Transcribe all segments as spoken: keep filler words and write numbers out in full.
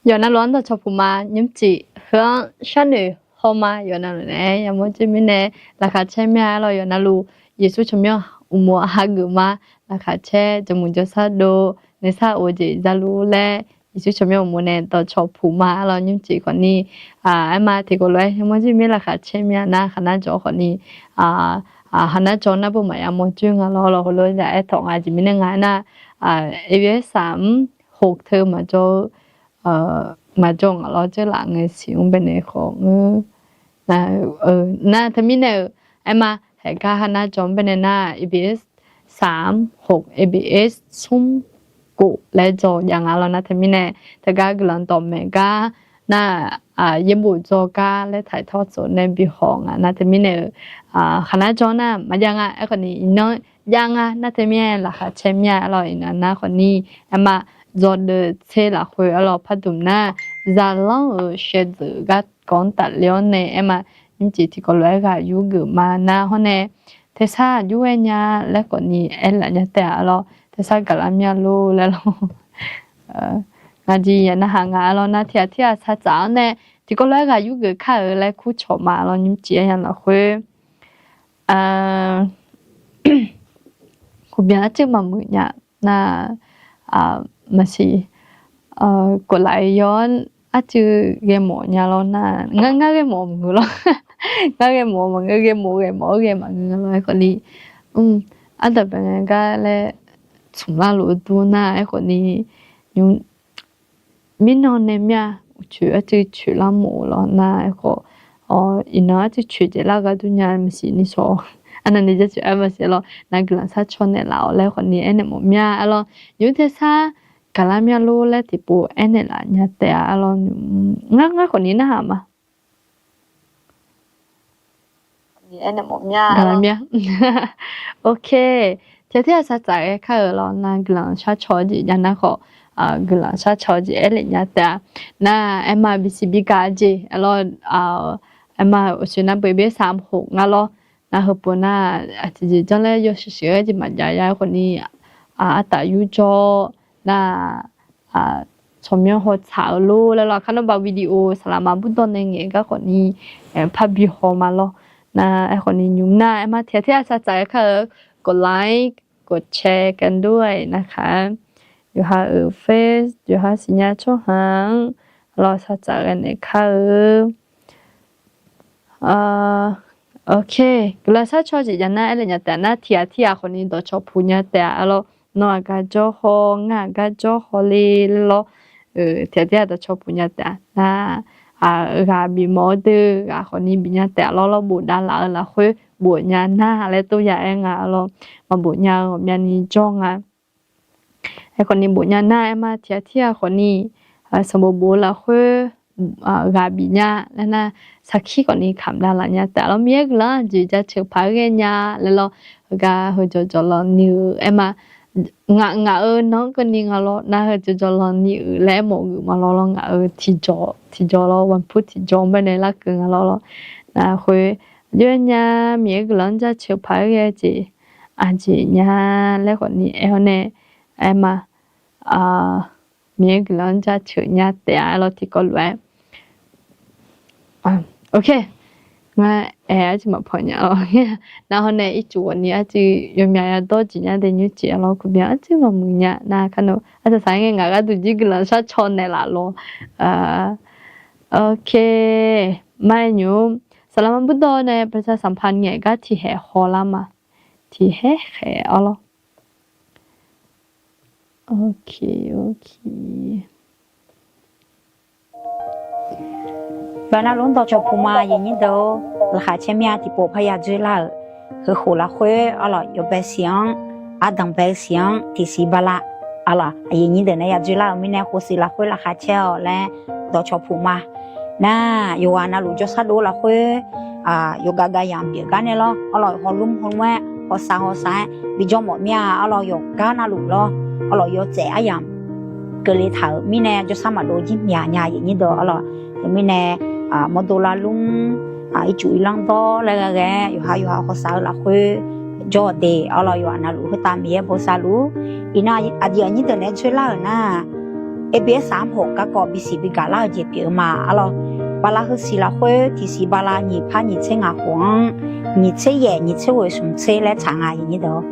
Yawqnavluf-anr dawqcawq puq ma, nymrcif heu-anr sharnoeq haw ma, yawqnavluf nae yamawr jir mirnae laqkhaq caer mir-a. Aerlawq yawqnavluf Yeqsur tsawrmyanr uqmov hageuf ma, laqkhaq caer jawrmuiq jawrsar dov nuisar of-eu jeq za luf laer Yeqsur tsawrmyanr uqmov nae dawqcawq puq ma. Aerlawq nymrcif khawfni, aerma tiqkawv lof-aer yamawr jir mir laqkhaq caer mir-a nar, khaqnar jawq khawfni, khaqnar jawr nar beu maqya mawr joer nga lawr. Lawr heulof-aer aertawq nga jeq mirnae nga aernar, abs saq mr hoq teu maqjawr-eu maqjawr ngaq lawr, dzeurlaf ngae siq-anr baenae khawf ngeur. Nar teumirnae-euq aerma haeqgar khaqnar jawr-anr baenae nar, abs saq mr hoq, abs smr kof laer dzaw jav nga lawr. Nar teumirnae teugar guiqlanq dawqmaeq gar nar, yaerbof dzaw gar laer taqtawr tsof nae bi haw nga. Nar teumirnae-euq khaqnar jawr nar maqjav nga. Aerkhawfni iqnan jav nga. Nar teumirnae laqkhaq caer mir-a. Aerlawq iqnan nar khawfni aerma dzawdeuv tser lafkhoer aerlawq pardmq nar, zaqlanr-euq shaevdzeuf garkawv-anr tafler-awr nae aerma nymrcif tiqkawv lof-aer ghaq yurgeuf ma nar hawr nae, tersar aqjox-aer nya laer khawfni aerlaf nya taef-a. Aerlawq tersar gaqlar mir-a lor laer lawr. Ngaq jeq yaq narhaq nga. Aerlawq nar tiq ghaq tir ghaq sar tsaf-awr nae tiqkawv lof-aer ghaq yurgeuf kar-euq laer kurcawq ma. Aerlawq nymrcif-aer nya lafkhoer, khofbyan arcuiv maqmuiq nya nar, maqsiq, koflaf-eu yaw-anr arcuiv ghae mawf nya lawr nar, ngar ngar ghae mawf maqngeur lawr. Ngar ghae mawf maqngeur, ghae mawf ghae mawf-eu ghae maqngeur lawr. Aerkhawfni, ardanq bae ngae gar laer tsmq lar luf-eu dur nar, aerkhawfni nymr mirnan nae mir-a, uqcoeq arcuiv coeq lar mawf-eu lawr nar, aerkhawf, iqnan arcuiv coeq jeq lar gharduq nya maqsiq ni shawq. Arnavni jarcoeq-aer maqsiq lawr, nar guiqlanq sharcaw naeqlaf-awq laer khawfni aernaeq mawf mir-a. Aerlawq nymr tersar gaqlar mir-a lor laer tiqpov aernaeq laf nya taef-a. Aerlawq nymr ngar ngar khawfni narhaq ma. Gaqlar mir-a. Ok. Tiq ghaq tir ghaq sar tsaf ghae kar-euq lawr nar guiqlanq sharcaw jeq jav nar khawf, guiqlanq sharcaw jeq aerlaf nya taef-a. Nar aerma bisiq bigaq jeq aerlawq, aerma uqshoe nar beu byaer saq mr khof nga lawr. Nar heupov nar, aqtiqjeq janr laer yawshuif shuif-aer jeq maqjav ya-aer khawfni, artaf yurjawr nar, tsawrmyanr haw tsaq-eu lor laer lawr. Aqkar nawr ba video saqlaqma burdawr nae ngaeq gar khawfni, parbi haw ma lawr. Nar aerkhawfni nymr nar aerma tiq ghaq tir ghaq sar tsaf ghae kar-euq, กดไลค์ กดแชร์ กันด้วยนะคะ Yawqha-euq Face, yawqha siqnya tsawrhaq-anr lawr sar tsaf ghae naeq kar-eu. Ok, guiqlanq sharcaw jeq jav nar aerlaf nya taef-a. Nar tiq ghaq tir ghaq khawfni dawqcawq puq nya taef-a. Aerlawq nawr aqgar jawr haw, ngar aqgar jawr haw le laer lawr. Tiq ghaq tir ghaq dawqcawq puq nya taef-a. Nar ghaq bifmawf-eu deuq ghaq khawfni bif nya taef-a lawr. Lawr bofdav laf-eu lafkhoer bofnya nar laer tov ya-aer nga lawr. Maqbof nya-eu ghawqmyani jawr nga. Aerkhawfni bofnya nar aerma tiq ghaq tir ghaq khawfni, sanqbof bof-eu lafkhoer ghaq bif nya laer nar, sarkir khawfni kamq dav laf nya taef lawr. Miqyaer guiqlanq jeq jaceuq paq-aer ghae nya laer lawr. Heugar heu jawqjawq lanqni-euq aerma, ngaq ngaq-eu nan-anr keuvni nga lawr. Nar heu jawqjawq lanqni-euq laer aermawf geuf ma lawr lawr. Ngaq-eu tiqjawq tiqjawq lawr, วันพุธ tiqjawq-anr baenae larkeuv nga lawr lawr. Nar khoer, aqjox-aer nya, Miqyaer guiqlanq-anr jaceuq paq-aer ghae jeq aqjeq nya laer khawfni aer-awr nae, aerma, Miqyaer guiqlanq-anr jaceuq nya taef-a. Aerlawq tiqkawv lof-aer, ok, ngar aer arcuiv maqpanq nya lawr. Nar hawr nae ircuf ghawqni arcuiv yawmyaq yadawr jeq nya de nymrcif-a lawr. Kuqbyan arcuiv maqmuiq nya nar kar nawr arcaq saq-aer ngae ngaq gharduq jir guiqlanq sharcaw naeqlaf lawr. Ok, mar-aer nymr saqlaqma burdawr nae ประชาสัมพันธ์ ngaeq gar tiqhaeq haw lar ma. Tiqhaer khaeq-awr lawr. Ok, ok. Baqnavluf-anr dawqcawq puq ma aqyuif aqnyir deuq-or, laqkhaq caer mir-a. Tiqpov parya dzoerlar-euq heukhof lafkhoer arlawq yawbae siq-anr, ardanq bae-eu siq-anr tiqsiq bala arlawq aqyuif aqnyir deuq nae ya dzoerlar-euq mirnae khofsiq lafkhoer laqkhaq caer-awq laer dawqcawq puq ma. Nar yawqghaq navluf jawrshar dov lafkhoer yawqgar gar yamq pyeuf gar nae lawr arlawq hawlmr hawlmr-aer hawsav hawsav-aer bijawr mawf mir-a. Arlawq yawqgar navluf lawr arlawq yawtsaef aryamq keuvle taq-euq mirnae jawrshar maqdov jir myaq nya aqyuif aqnyir deuq arlawq. Teumirnae mawrdov lavlmr, ircuf irlanr dawr laer ghae ghae yawqha yawqha hawsav-eu lafkhoer jawr-awq de. Arlawq yawqghaq navluf khoertav Miqyaer bosav luf-ur. Iqnan aqyuif aqnyir deuq naeq-aer dzoerlar-euq nar ABS สามหก garkawv bisiq bigaq lar-eu jeq pyeuf-eu ma arlawr. Bala heusiq lafkhoer tiqsiq bala nyiq par nyiq tser ngaq khof-anr, nyiq tser yaef nyiq tser ghoeq smq tser laer tsaq nga aqnyir deuq.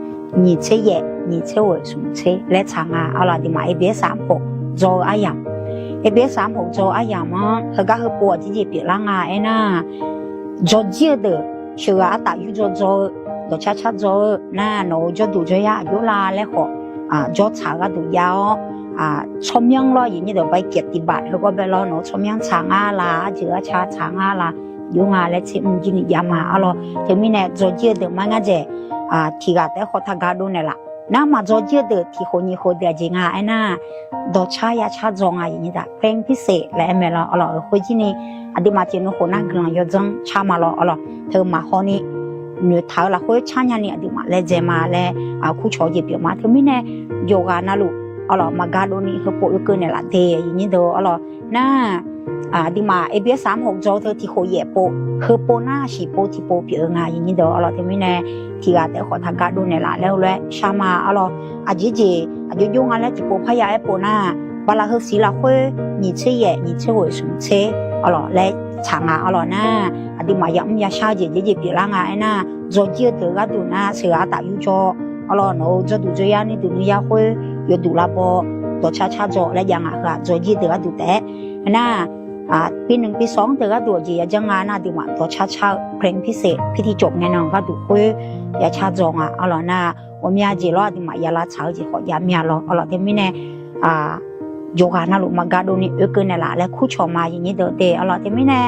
Nyiq tser yaef nyiq tser ghoeq smq tser laer tsaq nga arlawr. Aqduimaf ABS สามหก dzaw-eu aryamq, ABS สามหก dzaw-eu aryamq-anr heugar heupov aqjeq jeq pyeuflar nga aernar, dzawrjir-eu deuq sheuqghaq artaf yurdzaw dzaw-eu, dawqcar car dzaw-eu nar, nawq-euq jawrduq jawryar aqjox la laer khawf, jawrtsaq-eu gharduq jav-awr, tsawrmyanr lawr aqnyir deuq ใบเกียรติบัตร heugawr bae lawr, nawq-euq tsawrmyanr tsaq ngar la, arjeuq arca tsaq ngar la, aqjox nga laer tser mr jir ni jav ma arlawr. Teumirnae dzawrjir-eu deuq mar ngar dzaeq, tiq ghaq taef-aer khawf taqga dov naeqlaf. Nar maqdzawrjir-eu deuq tiq khof nyiq khof deuq aqjeq nga aernar, dawqcar yacar dzaw nga aqnyir deuq, เพลงพิเศษ laer aer mae lawr arlawr. Khoer jir ni aqduimaf tiq nuikhof nar guiqlanq yawdzanr car ma lawr arlawr. Teu maqhaw ni noeqtaq-eu lafkhoer carnya ni aqduimaf laedzae ma laer kurcawq-eu jeq pyeuf ma. Teumirnae yawqghaq navluf arlawr maqga dov ni heupov oekeuv naeqlaf de aqnyir deuq arlawr. Nar aqduimaf ABS สามหก dzaw teu tiq khof yaef pov, heupov nar shiq pov tiq pov pyeuf-eu nga aqnyir deuq arlawr. Teumirnae tiq ghaq taef-aer khawf taqga dov naeqlaf laer heulof-aer shar ma arlawr. Aqjeq jeq aqjox jox nga laer tiqpov parya aer pov nar, bala heusiq lafkhoer nyiq tser yaef nyiq tser ghoeq smq tser arlawr laer tsaq nga arlawr. Nar aqduimaf yamr yashar-eu jeq jeq jeq pyeuflar nga aernar, dzawrjir-eu deuq gharduq nar sheuqghaq artaf yurdzaw arlawr, nawq-euq jawrduq jawryar nuiduq nuiyar khoer yawduq lavbaw, dawqcar car dzaw laer jav nga heu-aq dzawrjir-eu deuq gharduq taef-aer. Aernar, ปีหนึ่ง ปีสอง deuq gharduq aqjeq yajanr nga nar aqduimaf dawqcar car-eu เพลงพิเศษ พิธีจบ ngae nan gharduq khoer yacar dzaw nga arlawr. Nar ghawqmya jeq lawr aqduimaf yalav tsaq-eu jeq khawf jav mya lawr arlawr. Teumirnae yawqghaq navluf maqga dov ni oekeuv naeqlaf laer kurcawq ma aqnyir deuq de arlawr. Teumirnae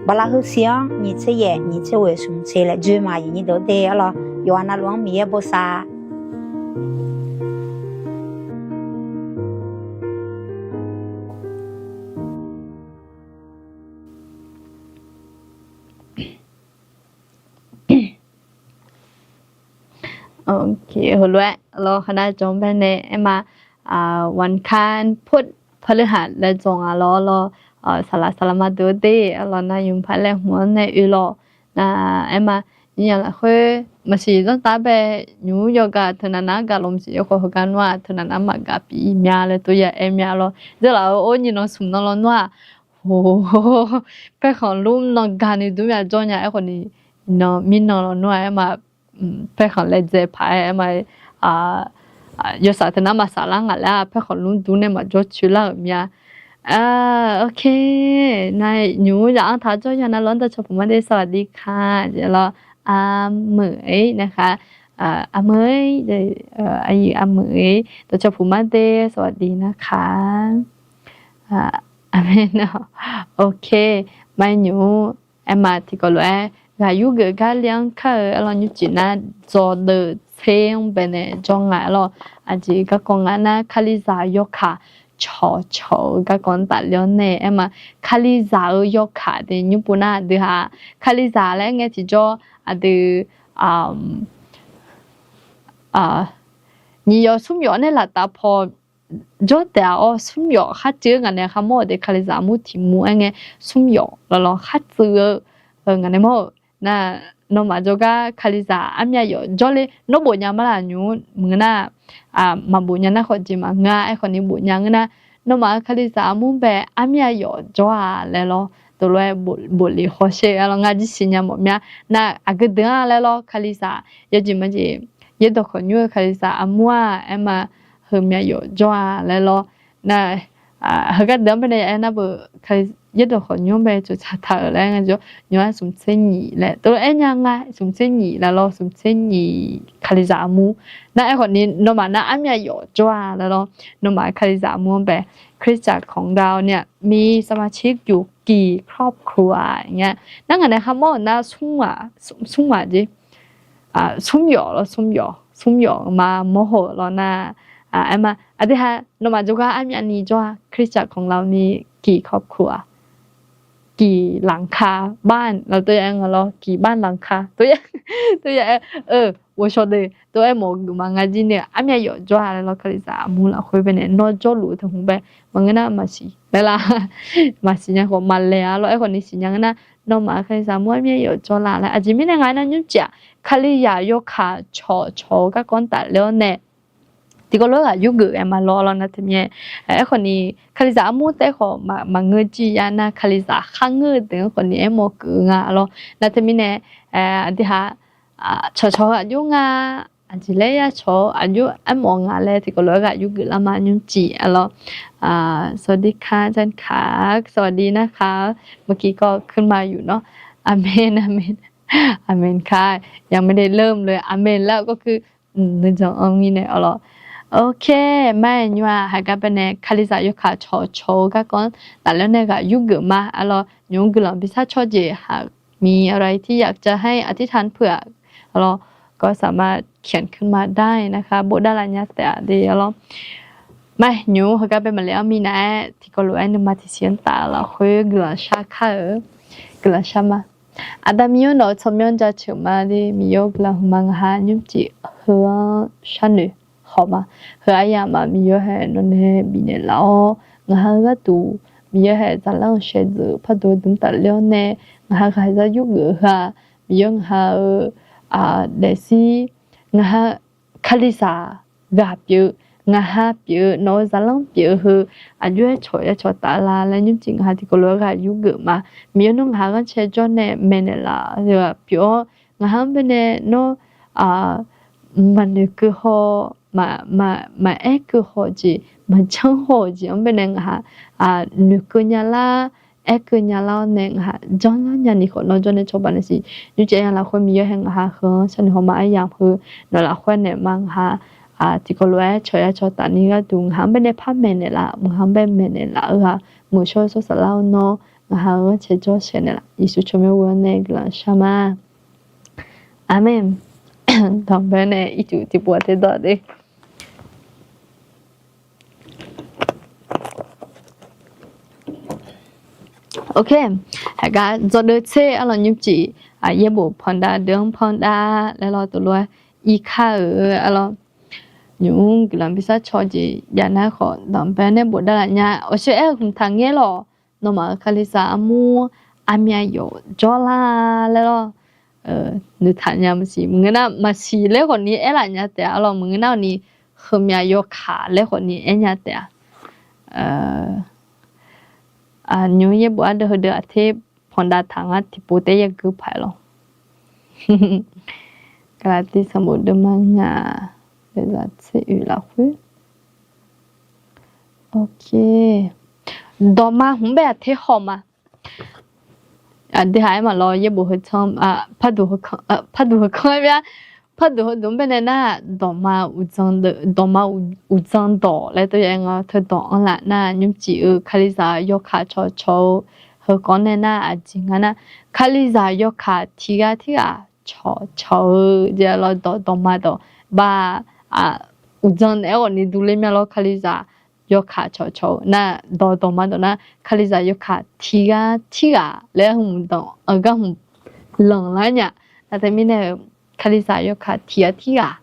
bala heusiq-anr nyiq tser yaef nyiq tser ghoeq smq tser laer dzoer ma aqnyir deuq de arlawr. Yawqghaq navluf-anr Miqyaer bosav Heulof-aer lawr, hawnar jawr baenae aerma, วันอังคาร พุธ พฤหัส laer dzawq nga lawr lawr, saqlaq saqlaq ma deuq-eu de arlawr. Nar nymqpar laer hmq-anr nae oe lawr. Nar aerma, nyiq yaq lafkhoer maqsiq zanrtav bae nymq-mr yawgaq teunav nav-anr gaq lawq maqsiq yawkhawf heugar nmr-aq teunav nav-anr maqgaq pif mya laer tov ya aer mya lawr. Dzeurlaf-eu or nyiq nan smq nan lawnmr-aq, paerkhanq lmr nan gaq ni dur mya jawr nya. Aerkhawf ni nan mirnan lawnmr-aq aerma, paerkhanq laedzae paq-aer aerma, yawsaf teunav maqsaf lar ngaq laer-aq paerkhanq lmr dur nae maqjawr coeq lar-euq mya. Ok, nar nymq-mr zaq-anr taq jawr ya nar lawr dawqcawq puq mar de สวัสดีค่ะ jeq lawr, armeuq-ir nae khaq, armeuq-ir, aqyuif armeuq-ir dawqcawq puq mar de สวัสดีนะคะ Aqmeq. Ok, mar nymq-mr aerma tiqkawv lof-aer ghaq yurgeuf gar le-anr kar-eu arlawr nymrcif nar dzawdeuq tser-anr baenae jawr nga arlawr. Aqjeq garkawv nga nar kalizaq yawkaq cawqcawq-eu garkawv-anr tafler-awr nae aerma, kalizaq-eu yawkaq de nymr pov nar aqdui ha kalizaq laer ngae tiqjawr aqdui nyiq yawf smr yawf nae laftav paw jawr taef-a awr smr yawf khar tsuif-eu ngaq nae kharmawr-euq de kalizaq armur tiq mur aer ngae smr yawf lawlawr khar tsuif-eu ngaq nae mawr-euq nar, nawmaf jawrgar kalizaq armyav yawf jawrle nawr bofnya mar laf nymr mq ngeur nar, maqbofnya nar khawf jeq maqngeur-a. Aerkhawf ni bofnya ngeur nar, nawmaf-euq kalizaq armur bae armyav yawf jawr-a laer lawr. Tov lof-aer bofle hawsher-eu arlawr ngar jir siqnya mawf mya. Nar aqgeu deuq-anr laer lawr kalizaq yawjeq majeq yaerdawq khawqnymr-eu kalizaq armur-aq aerma, heumyav yawf jawr-a laer lawr. Nar heugar deuq-anr baenae ya aer nar beu, yaerdawq khawqnymr-anr bae tsoftsaq taq-euq laer ngar jawr nymr-aer smq tser nyiq laer tov lof-aer nya nga. Smq tser nyiq laer lawr, smq tser nyiq kalizaq armur. Nar aerkhawf ni nawmaf nar armyav yawf jawr-a laer lawr, nawmaf kalizaq armur-anr bae คริสตจักรของเราเนี่ย มีสมาชิกอยู่กี่ครอบครัว nar ngaq nae kharmawr-euq nar smr ghaq jeq smr yawf lawr, smr yawf, smr yawf ma mawr haw-euq lawr nar, aerma aqdui ha nawmaf jawrgar armyavni jawr-a คริสตจักรของเรามีกี่ครอบครัว กี่หลังคาบ้าน lawr tov ya aer nga lawr กี่บ้านหลังคา tov ya aer, เออ ghovshaw de tov aer mawf-eu geuf ma ngar jir nae armyav yawf jawr-a laer lawr kalizaq armur lafkhoer baenae nawr jawrluf-eu teu hmq bae maqngeur nar maqsiq laer la, maqsiq nya khawf maqlaeq-a lawr. Aerkhawf ni siqnya ngeur nar, nawmaf-euq kalizaq armur armyav yawf jawr la laer aqjeq mirnae nga aer nar nymrcif-aq kalizaq yawkaq cawqcawq-eu garkawv-anr tafler-awr nae tiqkawv lof-aer ghaq yurgeuf ghae ma lawr lawr nar teumirnae, aerkhawf ni Kalizaq armur taef-aer khawf maqngeur jir ya nar Kalizaq kharngeur-eu deuq-anr khawf ni aermawf keuf-eu nga lawr nar teumirnae, aqdui haq cawqcawq-eu aqjox nga, aqjeq laer ya cawq-eu aqjox aermawf nga laer tiqkawv lof-aer ghaq yurgeuf lar ma nymrcif arlawr. สวัสดีค่ะ อาจารย์ค่ะ สวัสดีนะคะ เมื่อกี้ก็ขึ้นมาอยู่เนาะ อาเมน อาเมน อาเมนค่ะ ยังไม่ได้เริ่มเลย อาเมน แล้วก็คือ nuijan-anr mirnae arlawr. Ok, mar-aer nymr-aq haiq gar baenae Kalizaq yawkaq cawqcawq-eu garkawv-anr tafler-awr nae ghaq yurgeuf ma arlawr. Nymq-mr guiqlanq bi sharcaw jeq haq มีอะไรที่อยากจะให้อธิษฐานเผื่อ arlawr, ก็สามารถเขียนขึ้นมาได้นะคะ bofdav lafnya taef-a de arlawr. Mar-aer nymq-mr heugar bae maqle-awr minav-aer tiqkawv lof-aer nuima tiqsiq-anr taf lafkhoer guiqlanq shar kar-eu, guiqlanq shar ma. Aqda Miqyaer nawq-eu tsawrmyanr jaceuq ma de, Miqyaer-or guiqlanq huiqma ngaq ha nymrcif heu-anr sharnoeq haw ma. Heu aryamq ma Miqyaer haeq nawq nae bifnaeq laf-awr ngaq ha-eu gharduq, Miqyaer haeq zaqlanr-eu shaevdzeuf pardov dmq tafler-awr nae ngaq ha ghaq zar yurgeuf-eu heu-aq, Miqyaer ngaq ha-eu daefzir, ngaq ha Kalizaq ghaq pyeuf-eu, ngaq ha pyeuf-eu, nawq-eu zaqlanr pyeuf-eu heu aqjox-aer cawq ya cawq taf la laer nymrcif ngaq ha tiqkawv lof-aer ghaq yurgeuf ma. Miqyaer nawr ngaq ha ghanrcae jawr nae maeqnaeq laf-eu pyeuf-awr, ngaq ha-anr baenae nawr maqnoeqkeuv haw, maqaer keuv haw-eu jeq, maqjanr haw-eu jeq-anr baenae ngaq ha noeqkeuv nya lar, aer keuv nya lar-awr nae ngaq ha janr lar nya ni khawf nawr jawr nae cawba naeq siq. Nymrcif aqyawf lafkhoer Miqyaer haeq ngaq ha heu-anr sharnoeq haw ma. Aryamq heu nawq lafkhoer naeq ma ngaq ha tiqkawv lof-aer cawq ya cawq taf ni gharduq ngaq ha-anr baenae par maeqnaeq laf, ngaq ha-anr bae maeqnaeq laf-eu ghaq meuqshawr-eu tsawrhaq lar-awr nawr ngaq ha-eu ghanrcae jawr shaenaeq laf. Yeqsur tsawrmyanr ghoe-awr nae guiqlanq shar ma. Aqmeq. Dawq bae nae ircuf tiqpov-a te dawq de. Ok, haiq gar dzawrdeuv tser arlawq nymrcif yaerbof pandav deuv-anr pandav laer lawr tov lof-aer irkar-euq arlawq. Nymq-mr guiqlanq bi sharcaw jeq jav nar khawf danqbae nae bofdav lafnya awqshoer aer-eu hmq taq ngaer lawq. Nawmaf-euq Kalizaq armur armyav yawf jawrlar laer lawr. Noeqtaq nya maqsiq maqngeur nar maqsiq laer khawf ni aer laf nya taef-a arlawq. Maqngeur nar-awq ni heumyav yawkaq laer khawf ni aer nya taef-a. Nymq-mr yaerbof ardeuv heudeuq aqter pandav taq ngar tiqpov taef-aer yageur paq-aer lawr. Gaqlaqtiv sanqbof deuvma ngaq, deuvzaq tser oeq lafkhoer. Ok. Dawqma hmq bae aqter haw ma. Aqdui haq-aer maqlawr yaerbof heu tsanr, parduq heukanr-aer mya. Parduq heuduq-anr baenae nar, dawqma uqdzan, dawqma uqdzan dawq laer tov ya-aer nga teu dawq anr laf nar nymrcif-eu Kalizaq yawkaq cawqcawq-eu heukawv nae nar aqjeq nga nar, Kalizaq yawkaq tiqghaq tirghaq cawqcawq-eu jeq lawr dawq dawqma dawq ba, uqdzan naeq-aer ghawqni durler mya lawr Kalizaq yawkaq cawqcawq-eu nar dawq dawqma dawq nar Kalizaq yawkaq tiqghaq tirghaq laer hmq danq-eu gar hmq lanqlar nya. Nar teumirnae-euq Kalizaq yawkaq tiqghaq tirghaq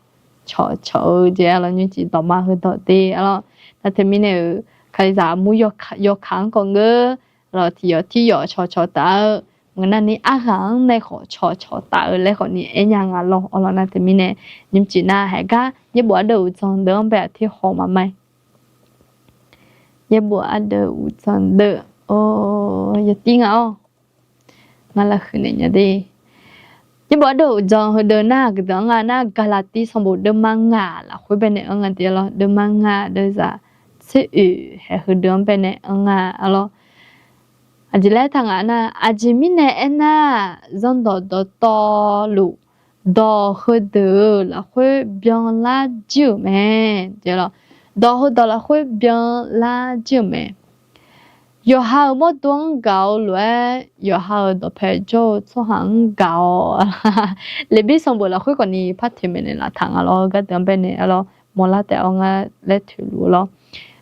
cawqcawq-eu jeq lawr nymrcif dawqma heudawq de lawr. Nar teumirnae-euq Kalizaq armur yawkaq-anr khawf ngeur lawr tiqyawf tiqyawf cawqcawq taf-eu, maqngeur nar ni arghaq-anr nae khawf cawqcawq taf-eu laer khawf ni aer nya nga lawr. Arlawr nar teumirnae nymrcif nar haiq gar yaerbof ardeuv uqdzan deuv-anr bae aqter haw ma ma. Yaerbof ardeuv uqdzan deuv, yawtir nga-awr. Ngar lafhuiq naeq nya de. Yaerbof ardeuv uqdzan heudeuq nar gaqdeuq-anr nga nar Gaqlaqtiv sanqbof deuvma ngaq lafkhoer baenae anr nga de lawr. Deuvma ngaq deuvzaq tser oeq haeq heudeuq-anr baenae anr nga lawr. Aqjeq laer taq nga nar, aqjeq mirnae aernar, zanrdawq dawqtawvluf dawq heudeuq lafkhoer byanlar jir-euq mae. Dawq heudawq lafkhoer byanlar jir-euq mae. Yawqha-euq mawrdo-anr gaq-eu lof-aer, yawqha-euq dawqpae jawr-eu tsawrhaq-anr gaq-awq. Leqbir sanqbof lafkhoer khawf ni par toeqmaeq naeqlaf taq nga lawr. Gardeuq-anr baenae lawr, mawrlar taef-awr ngar laer toeqluf-eu lawr.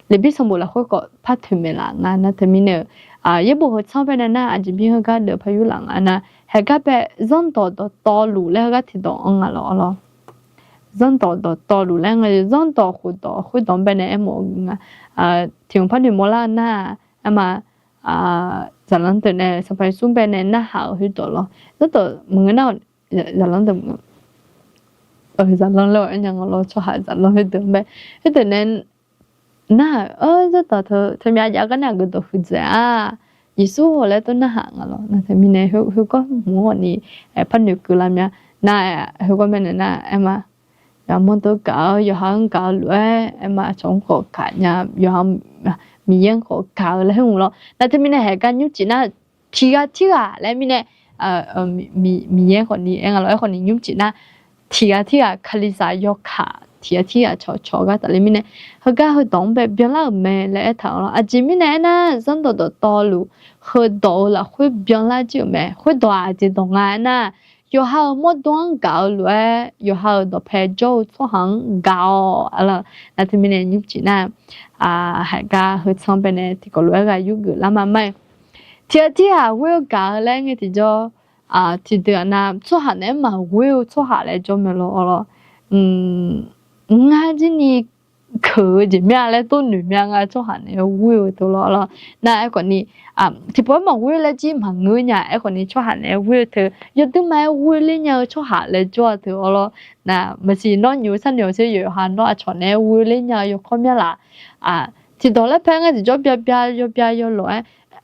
Leqbir sanqbof lafkhoer khawf par toeqmaeq laf nga nar teumirnae-euq, yaerbof heu tsanr baenae nar aqjeq mir heugar deuq par yurlaf nga nar, haeq gar bae zanrdawq dawqtawvluf laer heugar tiqdawq anr nga lawr lawr. Zanrdawq dawqtawvluf laer nga, zanrdawq khofdawq khoerdawq-anr baenae aermawf-eu nga. Tiq hmq par noeq mawrlar nar, aerma, zaqlanr deuq nae Sanqpaq Yeqsur baenae narhaq-euq khoerdawq lawr. Zanrdawq maqngeur nar, zaqlanr deuq maqngeur. zaqlanr laer-awq aer nya nga lawr, tsawrhaq zaqlanr khoerdeuq-anr bae. Khoerdeuq nae nar-aq, zanrdawq teu, teumyav jav gar nar-aq, geufdawq huiqdzaeq-a. Yeqsur-awq laer tov narhaq nga lawr. Nar teumirnae khoergar hmq-anr khawf ni, aer, par noeqkeuv lar mya. Nar-aq, khoergar mirnae nar-aq, aer ma, yawqha mawrdo gaq-eu, yawqha-anr gaq-eu lof-aer, aer ma, aqcawq-anr khawf gaq nya, yawqha Miqyaer-anr khawf gaq-eu laer hmq lawr. Nar teumirnae haeq gar nymrcif nar, tiq ghaq tirghaq laer mirnae, Miqyaer khawf ni aer nga lawr. Aerkhawf ni nymrcif nar, tiq ghaq tirghaq Kalizaq yawkaq tiq ghaq tirghaq cawqcawq gar tafler mirnae, heugar heudawq-anr bae byanlar-euq mae laer aertaq-awq lawr. Aqjeq mirnae aernar, zanrdawq dawqtawvluf heudawq-eu lafkhoer byanlar jir-euq mae. Khoerdawq-aq aqjeq dawq nga aernar, yawqha-euq mawrdo-anr gaq-eu lof-aer, yawqha-euq dawqpae jawr-eu tsawrhaq-anr gaq-awq. Nar teumirnae nymrcif nar, haeq gar heu tsanr bae nae tiqkawv lof-aer ghaq yurgeuf lar ma ma-aer, tiq ghaq tirghaq ghoer-eu gaq-eu laer ngae tiqjawr, tiqdeuq-aq nav tsawrhaq naeq-aer maqghoer-eu tsawrhaq laer jawr mae lawr-awr lawr. Ngar jir ni keuq-eu jeq mya laer tov noeq mya nga, tsawrhaq naeq-aer ghoer-eu teu lawr-awr lawr. Nar aerkhawf ni, tiqpawf-aer maqghoer laer jir maqngeur nya. Aerkhawf ni tsawrhaq naeq-aer ghoer-eu teu, yawduirma-aer ghoer ler nya-eu tsawrhaq laer jawr-a teu-awr lawr. Nar maqsiq nawr nymq-eu sharnoeq-awq ser, yawqha nawr aqcawq naeq-aer ghoer ler nya-eu yawkawr mya laf. Tiqdawq laer paer ngar tiqjawr bya bya yawbya yawlawq-aer,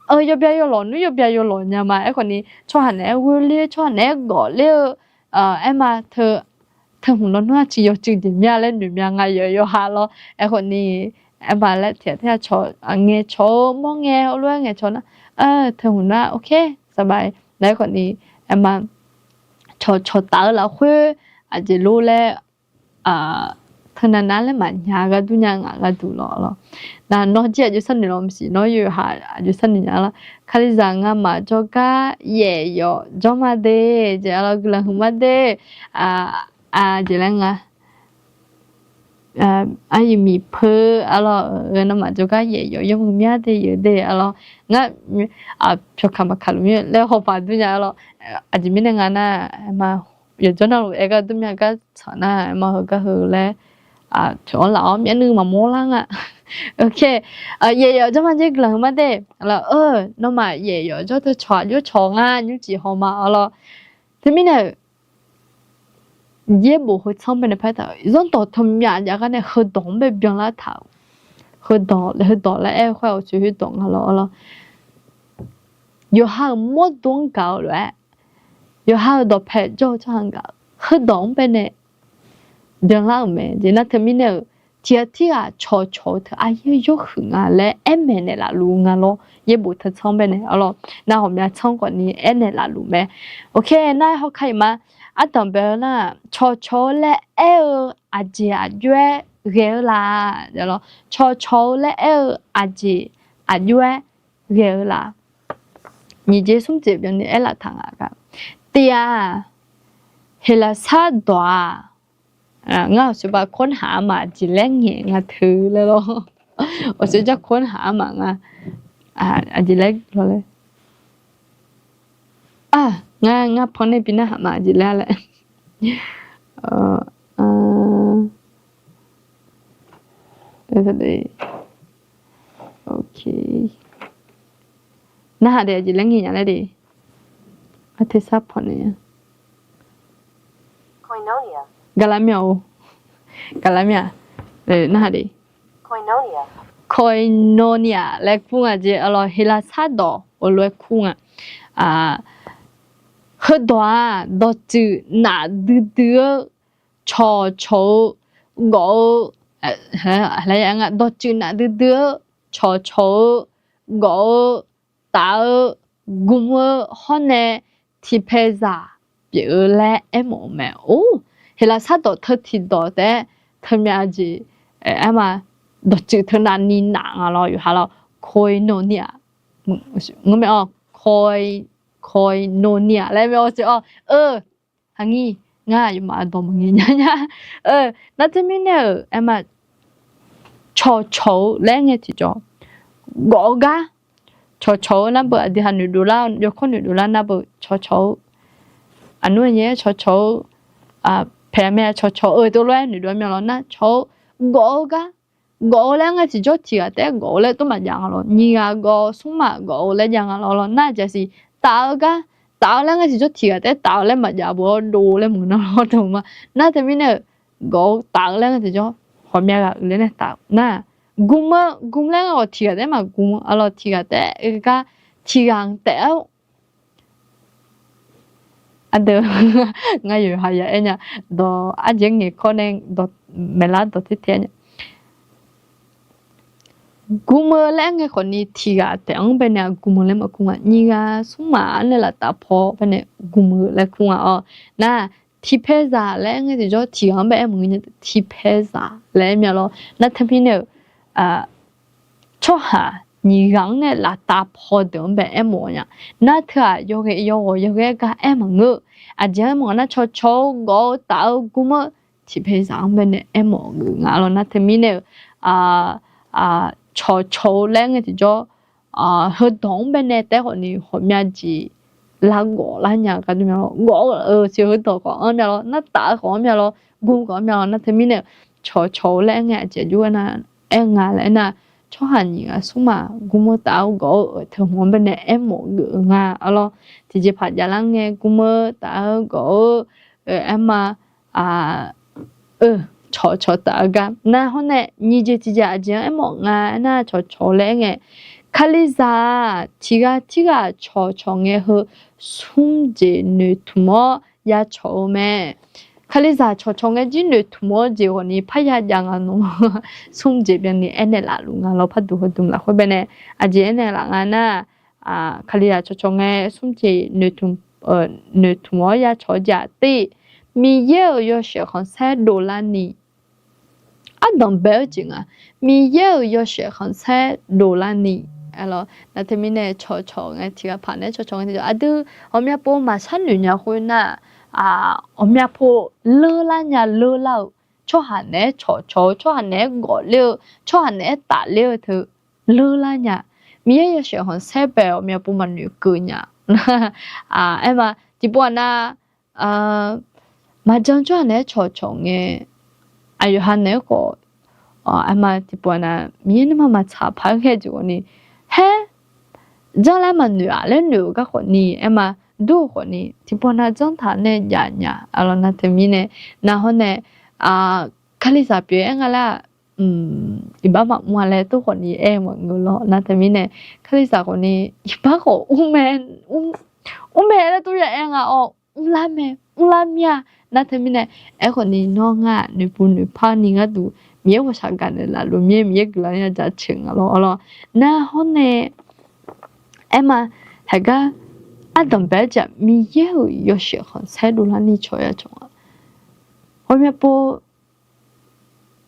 yawbya yawlawq nmr yawbya yawlawq nya ma. Aerkhawf ni tsawrhaq naeq-aer ghoer ler, tsawrhaq naeq-aer gawf ler-eu, aer ma teu, teu hmq lawnmr-aq ciq yawcuiv jeq mya laer noeq mya nga yawqha lawr. Aerkhawf ni, aer ma laer tiq ghaq tirghaq cawq, ngaeqcawq-eu mawr ngae heulof-aer ngaeqcawq nar, teu hmq nar, ok, saqbaq-aer laer aerkhawf ni, aer ma, cawqcawq taf-eu lafkhoer aqjeq lor laer, teunav nav laer maqnya ghardur nya ngaq gharduq lawr-awr lawr. Nar nawr jir aqjox sharnoeq lawr maqsiq, nawr yawqha aqjox sharnoeq nya lawr. Kalizaq ngamaf jawrgar yaef yawf jawr ma de, jeq-awr lawr guiqlanq huiq ma de, jeq laer nga. Aryiq miq peur-awr lawr, ngamaf jawrgar yaef yawf yawmuiq mya de yawf de-awr lawr. Ngar pyawqkaq maqkaq luf mir laer hawpaq dur nya-awr lawr. Aqjeq mirnae nga nar, aer ma, yawqjawr navluf aer gar dur mya gar tsaq nar, aer ma heugar heu laer, tsoeq-awr laf-awr myavnuiv maqmawr lar nga. Ok, yaef yawf jawr ma jer guiqlanq huiq ma de. Lawr, nawmaf yaef yawf jawr teu cawq aqjox cawq nga nymrcif haw ma-awr lawr. Teumirnae-euq yaerbof heu tsanr bae nae par taq-euq zanrdawq teu myav jav gar nae heudawq-anr bae byanlar taq-euq. Heudawq, heudawq laer aer-eu khoer-aq, oqtsoeq heudawq nga lawr-awr lawr. Yawqha-euq mawrdo-anr gaq-eu lof-aer, yawqha-euq dawqpae jawr-eu tsawrhaq-anr gaq-eu heudawq-anr bae nae byanlar-euq mae. Jeq nar teumirnae-euq tiq ghaq tirghaq cawqcawq-eu teu aryaer yawr huiq nga laer aer maeqnaeq laf luf nga lawr. Yaerbof teu tsanr bae nae-awr lawr, nar ghawqmya tsanr khawf ni aernaeq laf luf mae. Ok, nar hawkar-iq ma, ardanq bae-eu nar, cawqcawq-eu laer aer-eu aqjeq aqjox-aer ghae-eu la? Cawqcawq-eu laer aer-eu aqjeq aqjox-aer ghae-eu la? Nyiq jeq smr jeq byanni aerlaf taq nga gar. Tiq-aq, Heqlaqsar dawq-aq, ngar aqsur bav kawr haq-a ma aqjeq laer ngaeq nga teu laer lawr. Aqsur jar kawr haq-a ma nga. Aqjeq laer lawr laer. Ngar, ngar pannae bi narhaq ma aqjeq laer laer. Ok. Narhaq de aqjeq laer ngaeq nya laer de. Artersar pawqnae-a. Gaqlar mya-or. Gaqlar mya. Narhaq de. Koinonia laer kur nga jeq-awr lawr, Heqlaqsar dawq-eu lof-aer kur nga. Heudawq-aq dawqtsuif nafdui dui-eu cawqcawq-eu gawf-eu, dawqtsuif nafdui dui-eu cawqcawq-eu gawf-eu taf-eu gm-eu hawr nae tiqpaeqzaq pyeuf-eu laer aermawf-eu mae. Or, Heqlaqsar dawq teu tiqdawq taef-aer teumyav jeq aer ma, dawqtsuif teu navni naf nga lawr yawqha lawr, koinonia, ngeur mae-awr, koinonia laer mae-awr siq-awr, eu, haqngir, ngar aqyawfmaf aqdawq maqngae nya nya. Nar teumirnae-euq aer ma, cawqcawq-eu laer ngae tiqjawr, gawf-eu gar, cawqcawq-eu nar beu aqdui ha noeqdov lar, yawkawr noeqdov lar nar beu cawqcawq-eu, aqnur aqnyaer cawqcawq-eu, paeq aqmae cawqcawq-eu teu lof-aer noeqdov mya lawr nar cawq-eu, gawf-eu gar, gawf-eu laer ngae tiqjawr tiq ghaq taef-aer gawf-eu laer tov maqjav nga lawr, nyiq ghaq gawf-eu smr maf gawf-eu laer jav nga lawr lawr nar jasiq taf-eu gar, taf-eu laer ngae tiqjawr tiq ghaq taef-aer taf-eu laer maqjav bo-awr dov laer maqngeur nar lawr dawq ma. Nar teumirnae-euq gawf-eu taf-eu laer ngae tiqjawr ghawqmya ghaq uiqler nae taf-eu nar, gm-eu gm laer ngae khawf tiq ghaq taef-aer maqgm-a lawr, tiq ghaq taef-aer gar tiq ghaq-anr taef-aer Aqdui, ngar yawqha ya aer nya. Dawq arjeq ngaeq kawr nae maeqlar dawq ter ter nya. Gm-eu laer aer ngae khawfni tiq ghaq taef-anr baenae gm-eu laer maqgm nga. Nyiq ghaq smr maf-anr nae laftaf paw baenae gm-eu laer kur nga-awr nar, tiqpaeqzaq laer aer ngae tiqjawr tiq ghaq-anr bae aer maqngeur nya, tiqpaeqzaq laer aer mya lawr. Nar teumirnae-euq tsawrhaq nyiq ghaq-anr nae laftaf paw deuq-anr bae aermawf nya. Nar teu-aq yawghae yawghawq yawghae gar aer maqngeur. Aqjeq aermawf nar cawqcawq-eu gawf-eu taf-eu gm-eu tiqpaeqzaq-anr baenae aermawf geuf nga lawr. Nar teumirnae-euq cawqcawq-eu laer ngae tiqjawr heudawq-anr baenae taef-aer khawfni ghawqmya jeq lavgawf lar nya gaqdui mya lawr. Gawf-eu siq heudawq khawf-anr mya lawr, nartaf-eu khawf-anr mya lawr, gm khawf-anr mya lawr. Nar teumirnae-euq cawqcawq-eu laer aer ngae aqjeq aqjox aernar aer nga laer aernar, tsawrhaq nyiq ghaq smr maf gm-eu taf-eu gawf-eu teu hmq-anr baenae aermawf geuf-eu nga-a lawr. Tiqjeqpaq javlar ngae gm-eu taf-eu gawf-eu aerma cawqcawq taf-eu gar nar hawr nae nyiq jeq tiqjeq aqjeq-anr aermawf nga aernar cawqcawq laer aer ngae, Kalizaq-aq tiq ghaq tirghaq cawqcawq ngae heu smr jeq noeqtmq-awr ya cawq-eu mae. Kalizaq cawqcawq ngae jir noeqtmq-awr jeq ghawfni parya jav nga nawr, smr jeq byanni aernaeq laf luf nga lawr. Parduq heudmq lafkhoer baenae aqjeq aernaeq laf nga nar, Kalizaq cawqcawq ngae smr jeq noeqtmq-awr ya cawq-eu jeq-aq, tiq, Miqyaer-euq yawshaef khanqsaer dovlarni, ardanq bae-eu jeq nga. Miqyaer-euq yawshaef khanqsaer dovlarni, nar teumirnae cawqcawq ngae tiq ghaq paq nae cawqcawq ngae tiq ghaq aqdui ghawqmya pov maqshar noeq nya khoer nar, ghawqmya pov leurlar nya leurlar-eu, tsawrhaq naeq-aer cawqcawq-eu, tsawrhaq naeq-aer gawfler-eu, tsawrhaq naeq-aer tafler-eu teu leurlar nya. Miqyaer yawshaef khanqsaer bae ghawqmya pov maqnoeq keuv nya. Aerma tiqpov-aq nar, maqjan tsawrhaq naeq-aer cawqcawq ngae, aqyawf ha naeq-aer khawf, aerma tiqpov-aq nar Miqyaer nuima maqtsaq paq-aer ghae jeq ghawfni, haer janr laer maqnoeq-aq laer noeq-eu gar khawfni, aerma dur-eu khawfni tiqpov nar janr taq nae jav nya-a lawr. Nar teumirnae nar hawr nae, Kalizaq pyeuf-aer nga laer-aq, iqbax maqmr-a laer tov khawfni aer maqngeur lawr. Nar teumirnae Kalizaq khawfni iqbax khawf mr mae laer tov ya aer nga-awr, mrlar mae, mrlar mir-a. Nar teumirnae aerkhawfni nawr ngar noeqpov noeqpar ni gharduq Miqyaer ghawqshaq gaq naeq laf luf mir-aer Miqyaer guiqlanq-anr ya jaceuq nga lawr-a lawr. Nar hawr nae aerma, haiq gar ardanq bae-aer jeq-aq Miqyaer-euq yawshaef khanqsaer dovlarni cawq ya cawq nga. Ghawqmya pov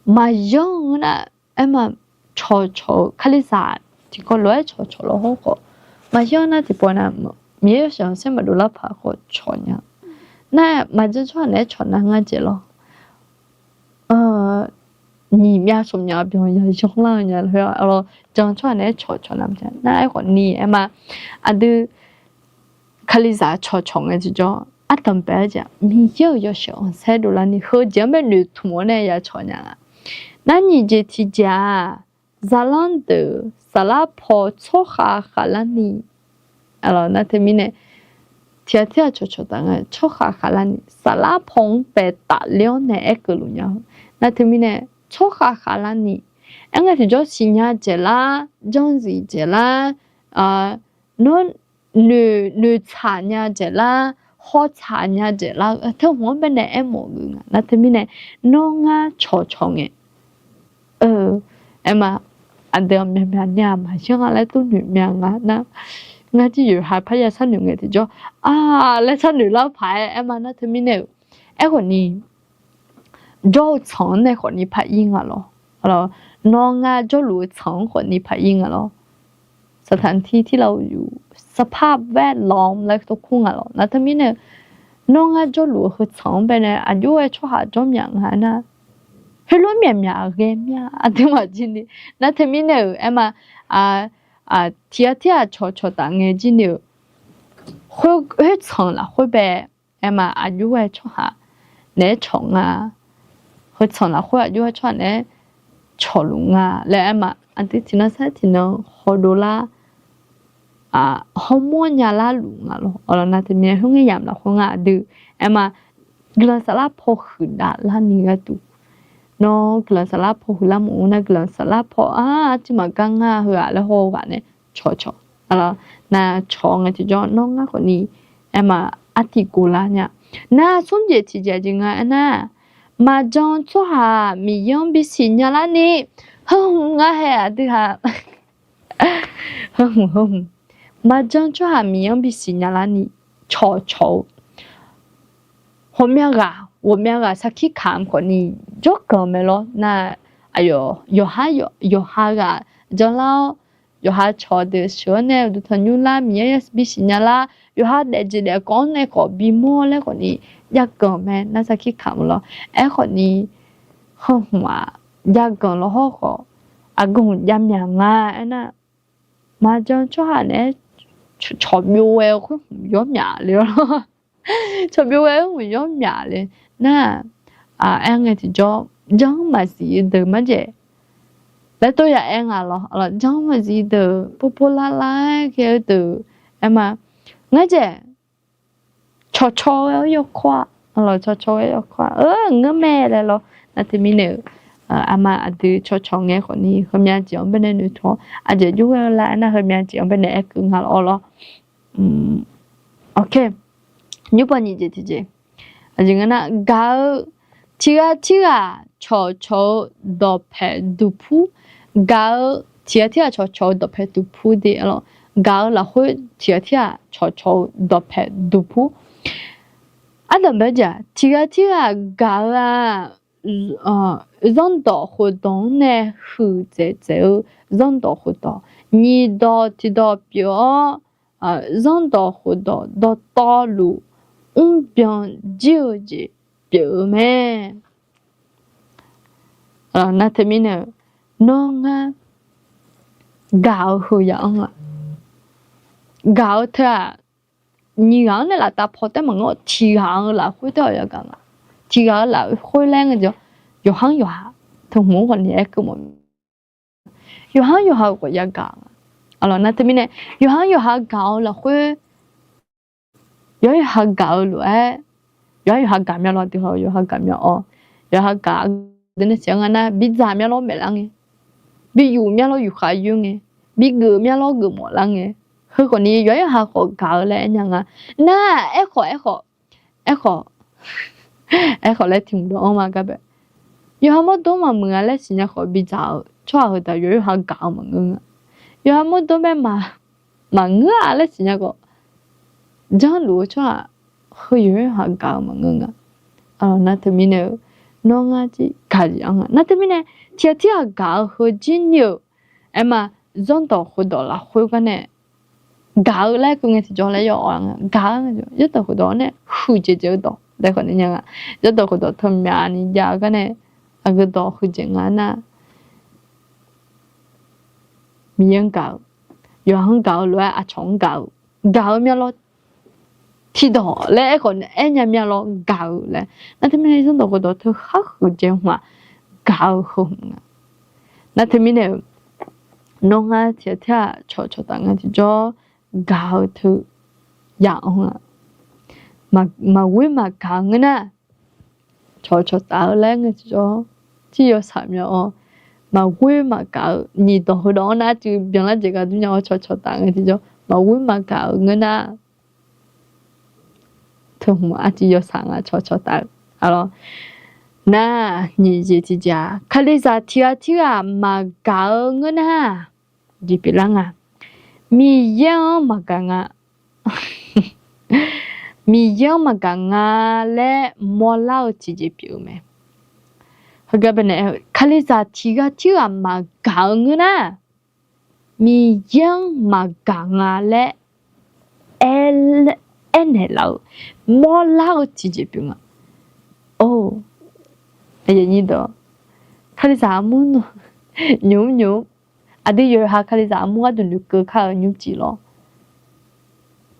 maqyanr-eu nar, aerma cawqcawq-eu Kalizaq tiqkawv lof-aer cawqcawq lawr hawr khawf, maqyanr nar tiqpov nar Miqyaer yawshaef khanqsaer maqdov lar paq khawf cawq nya. Nar maqjan tsawrhaq naeq-aer cawq nar ngar jeq lawr. Nyiq myav smq myav byan ya yanr lar-eu nya lawr. Jan tsawrhaq naeq-aer cawqcawq nar nar aerkhawfni aerma, aqdui Kalizaq cawqcawq ngae tiqjawr ardanq bae-aer jeq-aq Miqyaer-euq yawshaef khanqsaer dovlarni heujeq-anr bae noeqtmq-awr nae ya cawq nya nga. Nar nyiq jeq tiqjeq-aq, zaqlanr deuq saflar paw tsawrkhav khavlarni, nar teumirnae tiq ghaq tirghaq cawqcawq taf nga tsawrkhav khavlarni saflar paw-anr bae tafler-awr nae aerkeuv luf nya-eu. Nar teumirnae tsawrkhav khavlarni, aer ngae tiqjawr siqnya dzaeqlar, janrziq dzaeqlar, nawr noeq, noeqtsaq nya dzaeqlar, hawtsaq nya dzaeqlar-eu teu hmq-anr baenae aermawf geuf nga. Nar teumirnae nawr ngar cawqcawq ngae, aerma, aqdui myavmyav nar-aq maqyanr-a laer tov noeq myav nga nar, ngar jir yawqha parya sharnoeq ngae tiqjawr-a laer sharnoeq lar paq-aer aerma nar teumirnae-euq aerkhawfni jawr-eu tsanq-anr nae khawfni paq-ir nga lawr. Nawr ngar jawrluf-eu tsanq-anr khawfni paq-ir nga lawr. สถานที่ที่เราอยู่ สภาพแวดล้อม laer tov kur nga lawr. Nar teumirnae nawr ngar jawrluf-eu heu tsanq-anr baenae aqjox-aer tsawrhaq jawr myaq nga nar, heulof-aer myaqmyaq ghae mir-a aqduimaf jir ni. Nar teumirnae-euq aerma, tiq ghaq tirghaq cawqcawq taf ngae jir ni-euq khoertsanq lafkhoer bae aerma aqjox-aer tsawrhaq naeq-aer cawq nga. Heu tsanq lafkhoer aqjox-aer tsawrhaq naeq-aer cawqluf nga laer aerma, aqdui tiqnan sar tiqnan hawdov lar hawmawr nyalar luf nga lawr. Awqlawq, nar teumirnae khoerngae yamq lafkhoer nga aqdui, aerma, guiqlanq saflar paw huiqdaf larni gharduq, nawr guiqlanq saflar paw huiqlar mawf-eu nar, guiqlanq saflar paw-a, arcuiv maqgar ngar heu-aq laer haw-eu ghaq nae cawqcawq. Nar cawq ngae tiqjawr nawr ngar khawfni, aerma, artiv gov lar nya. Nar smr jeq tiqjeq jeq nga aernar, maqjan tsawrhaq Miqyaer-anr bisiq nyalar ni, heu hmq ngar hae aqdui ha. Heu hmq heu hmq. Maqjan tsawrhaq Miqyaer-anr bisiq nyalar ni cawqcawq-eu ghawqmyav ghaq ghawqmyav ghaq sarkir kamq khawfni jawrganq mae lawr. Nar, aqyawf yawqha, yawqha ghaq janlar-awr, yawqha cawq deuq sheuq-awr nae uqduq tanqnymr lar, Miqyaer bisiq nyalar, yawqha daefjeq daefkawv-anr nae khawf bimawr laer khawfni javganq mae. Nar sarkir kamq lawr. Aerkhawfni, heu hmq-aq, javganq lawr hawr khawf, aqgeu hmq javmyaq nga aernar, maqjan tsawrhaq naeq-aer cawqbyov ghae-eu khoer hmq yawr myaq le-awr lawr. Cawqbyov ghae-eu khoer hmq yawr myaq le. Nar, aer ngae tiqjawr, janr maqsiq-eu deuq marjaeq laer tov ya aer nga lawr. Janr maqsiq deuq, povpov lavlav-aer ghae-eu deuq, aerma, ngar jaeq cawqcawq ghae-eu yawkawr-aq, cawqcawq ghae-eu yawkawr-aq, ngeur mae laer lawr. Nar teumirnae-euq, aqma aqdui cawqcawq ngae khawfni heumyav jeq-anr baenae noeqtmq-awr, aqjeq jov ghae-eu la aernar, heumyav jeq-anr baenae aer keuv nga lawr lawr. Nymrpaw nyiq jeq tiqjeq, aqjeq ngeur nar, gaq-eu tiqghaq tirghaq cawqcawq-eu dawqpae duqpur, gaq-eu tiqghaq tirghaq cawqcawq-eu dawqpae duqpur de lawr. Gaq-eu lafkhoer tiqghaq tirghaq cawqcawq-eu dawqpae duqpur. Ardanq bae jeq-aq, tiqghaq tirghaq gaq-eu-aq, zanrdawq khofdawq-anr nae huiqdzaeq dzaeq-eu zanrdawq khofdawq, nyiq dawq tiqdawq pyeuf-awr, zanrdawq khofdawq dawqtawvluf mrbyan jir-eu jeq pyeuf-eu mae. Nar teumirnae-euq, nawr ngar gaq-eu heu ya-anr-aq, gaq-eu teu-aq, nyiq ghaq-anr nae laftav paw taef maqngeur-awr, tiq ghaq-eu lafkhoer taef-awq yagaq nga. Tiq ghaq-eu lafkhoer laer ngae tiqjawr, yawqha-anr yawqha teu hmq-anr khawfni aer keuv mawf. Yawqha-anr yawqha-euq khawf yagaq nga. Nar teumirnae, yawqha-anr yawqha gaq-eu lafkhoer, yawqha yawqha gaq-eu lof-aer, yawqha yawqha gaq mya lawr, aqdui haw yawqha gaq mya-awr, yawqha gaq aqdui nae siq-anr nga nar, bidzaq mya lawr maeq lar ngae, biyuf mya lawr yufkhav yoer ngae, bigeuf mya lawr geufmawf lar ngae, heu khawfni yawqha yawqha khawf gaq-eu laer aer nya nga. Nar aerkhawf, aerkhawf, aerkhawf, aerkhawf laer tiq hmq dawq-anr ma gar bae, yawqha mawrdo-anr maqmuiq-a laer siqnya khawf bidzaq-euq tsawrhaq heudeuq yawqha yawqha gaq-eu maqngeur nga. Yawqha mawrdo bae maqngeur-a laer siqnya khawf, janrluf-eu tsawrhaq heu yawqha yawqha gaq-eu maqngeur nga. Nar teumirnae-eu, nawr ngar jir gaq jeq-anr nga. Nar teumirnae, tiqghaq tirghaq gaq-eu heu jir ni-euq, aerma, zanrdawq khofdawq lafkhoer gar nae gaq-eu laer keuv ngae tiqjawr laer yawf-awr nga. Gaq-eu zanrdawq khofdawq-anr nae huiqdzaeq dzaeq-eu dawq laer khawfni nya nga. Zanrdawq khofdawq teumyaf ni jav-eu gar nae, aqgeu dawq huiqdzaeq nga nar, Miqyaer-anr gaq-eu, yawqha-anr gaq-eu lof-aer aqcawq-anr gaq-eu, gaq-eu mya lawr tiqdawq laer aerkhawf aer nya mya lawr gaq-eu laer. Nar teumirnae zanrdawq khofdawq teu khar huiqdzaeq hmq-aq, gaq-eu heu hmq nga. Nar teumirnae-eu, nawr ngar tiqghaq tirghaq cawqcawq taf ngae tiqjawr gaq-eu teu ya-anr-aq, maqghoer maqgaq-eu ngeur nar, cawqcawq taf-eu laer ngae tiqjawr, jir yawshaq mya-awr, maqghoer maqgaq-eu nyiq dawq heudawq-anr nar cuiv byanlar jeq gar dur nya-awr cawqcawq taf ngae tiqjawr maqghoer maqgaq-eu ngeur nar, teu hmq arcuiv yawshaq nga cawqcawq taf-eu. Aqlawr, nar nyiq jeq tiqjeq-aq, Kalizaq tiqghaq tirghaq maqgaq-eu ngeur nar, jeq pyeuflar nga. Miqyaer-anr maqgaq nga. Miqyaer-anr maqgaq nga laer mawrlar-eu tiqjeq pyeuf-eu mae. Heugar baenae, Kalizaq tiqghaq tirghaq maqgaq-eu ngeur nar, Miqyaer-anr maqgaq nga laer aer, aernaeq laf-eu, mawrlar-eu tiqjeq pyeuf nga. Or, Kalizaq armur nymr nymr, aqdui yawqha Kalizaq armur gharduq noeqkeuv kar-eu nymrcif lawr.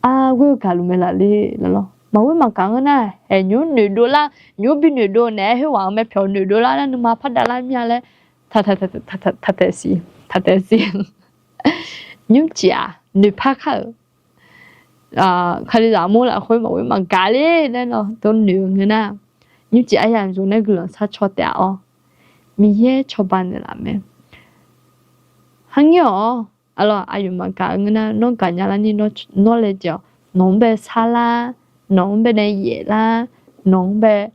Arghoer-eu gaqluf mae laf le lawr. Maqghoer maqgaq ngeur nar, haeq nymr noeqdov lar, nymr bi noeqdov naeq-aer khoerghaq-eu mae pyawq noeqdov lar laer nuima par dav lar mir-a laer, taq taeq siq, taq taeq siq. Nymrcif-aq, noeqpar kar-euq, Kalizaq armur lafkhoer maqghoer maqgaq ler laer nawr dawrnoeq-eu ngeur nar, nymrcif aryamq zmq nae guiqlanq sharcaw taef-a awr, Miqyaer cawba naeqlaf mae. Harngir-awq, aqlawq aqyawf maqgaq-eu ngeur nar, nawr gaqnya larni nawr laejae-awq. Nawq-anr bae sarlar, nawq-anr bae nae yaeflar, nawq-anr bae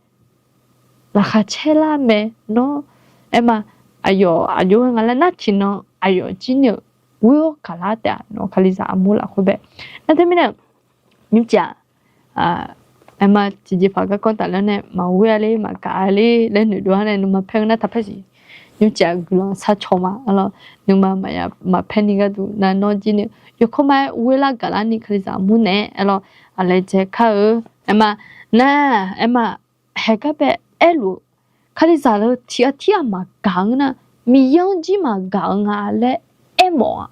laqkhaq caerlar mae. Nawr aerma, aqyawf aqjox-aer nga laer nar tiqnan aqyawf jir ni-euq ghoer-awr gaqlar taef-a nawq-eu Kalizaq armur lafkhoer bae. Nar teumirnae nymrcif-aq, aerma tiqjeqpaq garkawv tafler nae maqghoer-a ler maqgaq-a ler laer noeqdov-ar nae nuima paer-eu nar taqpaer siq. Nymrcif-aq guiqlanq sharcaw ma. Aqlawq nuima maqya maqpaer ni gharduq nar nawr jir ni yawkawr ma-aer ghoer lar gaqlar ni Kalizaq armur naeq-aer aqlawq aqlaejae kar-eu. Aerma nar, aerma haeqgar bae aerluf-eu, Kalizaq-eu tiq ghaq tirghaq maqgaq-eu ngeur nar, Miqyaer-anr jir maqgaq-eu nga laer aermawf-a.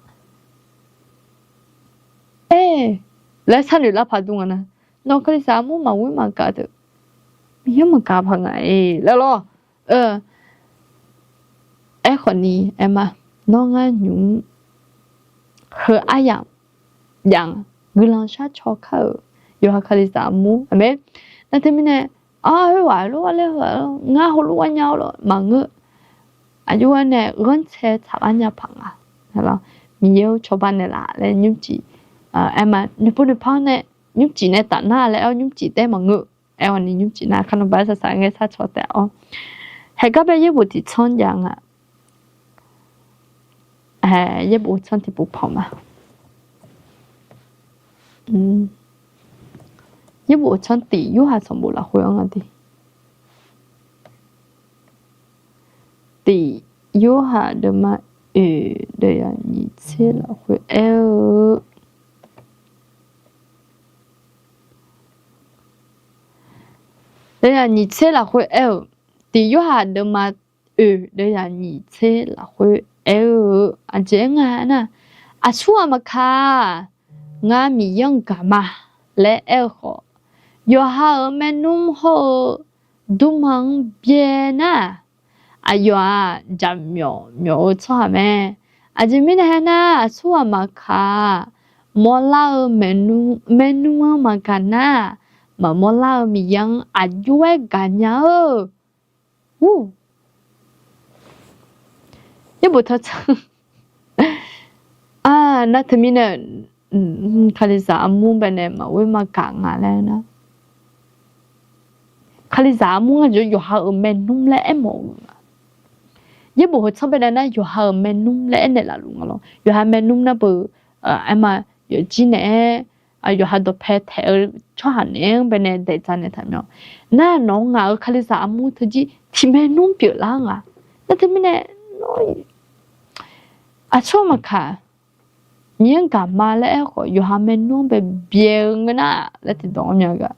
Aer, laer sharnoeq lar paq dur nga nar, nawq Kalizaq armur maqghoer maqgaq deuq, Miqyaer maqgaq paq nga-iq laer lawr. Aerkhawf ni aerma, nawr ngar nymq-mr heu aryamq jav-anr guiqlanq sharcaw kar-euq yawqha Kalizaq armur, aqmeq. Nar teumirnae, ar, khoerghaq lof-aer laer heu-aq, ngar heulof-aer nya-awr lawr maqngeur. Aqjox-aer nae ghanrcae tsaqlar nya paq nga. Miqyaer-eu cawba naeqlaf laer nymrcif, aerma noeqpov noeqpar-anr nae nymrcif nae tafnar laer aer-awr nymrcif taef maqngeur. Aerkhawf ni nymrcif nar kar nawr baq-aer saqsaq ngae sharcaw taef-a awr, haeqgar bae yaerbof tiqtsanr jav nga. Yaerbof tsanr tiqpov paq ma. Yaerbof tsanr tiq Yorhaq sanqbof lafkhoer-anr nga de. Tiq Yorhaq deuvma oeq deuvyaq nyiq tser lafkhoer aer-eu, deuvyaq nyiq tser lafkhoer aer-eu, tiq Yorhaq deuvma oeq deuvyaq nyiq tser lafkhoer aer-eu, aqjeq aer nga aernar, aqsur ghaq maqkaq, ngar Miqyaer-anr gaq ma laer aer-eu khawf, yawqha-euq maernmr hawr-eu dmrma-anr byae nar, aqyawf-aq jaqmyawf myawf-eu tsawrhaq mae. Aqjeq mirnae aernar, aqsur ghaq maqkaq, mawrlar-eu maernmr-anr maqgaq nar, maqmawrlar-eu Miqyaer-anr aqjox-aer gaqnya-eu. Ur, yaerbof tsanr, nar teumirnae Kalizaq armur baenae maqghoer maqgaq nga laer nar, Kalizaq armur ngar jawr yawqha-euq maernmr laer aermawf-eu nga. Yaerbof heu tsanr baenae nar yawqha-euq maernmr laer aernaeq laf luf nga lawr. Yawqha maernmr nar beu, aerma, yawfjir naeq-aer, yawqha dawqpae taeq-eu tsawrhaq naeq-anr baenae daeqdzaq naeq taqmyawf. Nar nawq-eu ngaq-euq Kalizaq armur teujir tiq maernmr pyeuflar nga. Nar teumirnae, aqsur maqkaq, Miqyaer-anr gaq ma laer aer khawf, yawqha maernmr-anr bae byae-eu ngeur nar laer tiqdawq-anr mya gaq,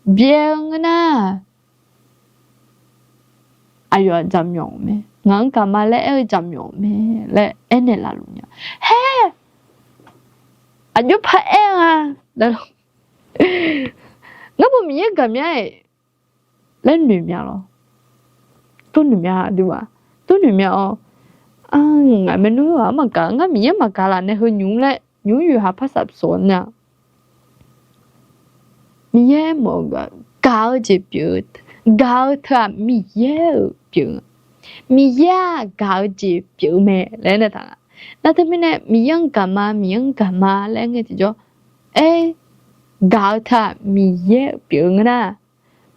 byae-eu ngeur nar, aqyawf-aq jaqmyawf-euq mae. Ngaq-anr gaq ma laer aer-eu jaqmyawf-euq mae laer aernaeq laf luf nya. Haer, aqjox paq aer-a laer, ngar beu Miqyaer gaq mya-iq laer noeq mya lawr. Tov noeq mya dui-aq, tov noeq mya-awr, ngaq maernmr-aq maqgaq, ngar Miqyaer maqgaq laf nae heu nymq-mr laer nymq-mr yawqha par saf sawq nya. Miqyaer mawf-eu gaq, gaq-eu jeq pyeuf-eu, gaq-eu teu-aq Miqyaer-euq pyeuf-eu, Miqyaer-aq gaq-eu jeq pyeuf-eu mae laer aernaeq taq nga. Nar teumirnae Miqyaer-anr gaq ma, Miqyaer-anr gaq ma laer aer ngae tiqjawr, aer, gaq-eu teu-aq Miqyaer-euq pyeuf-eu ngeur nar,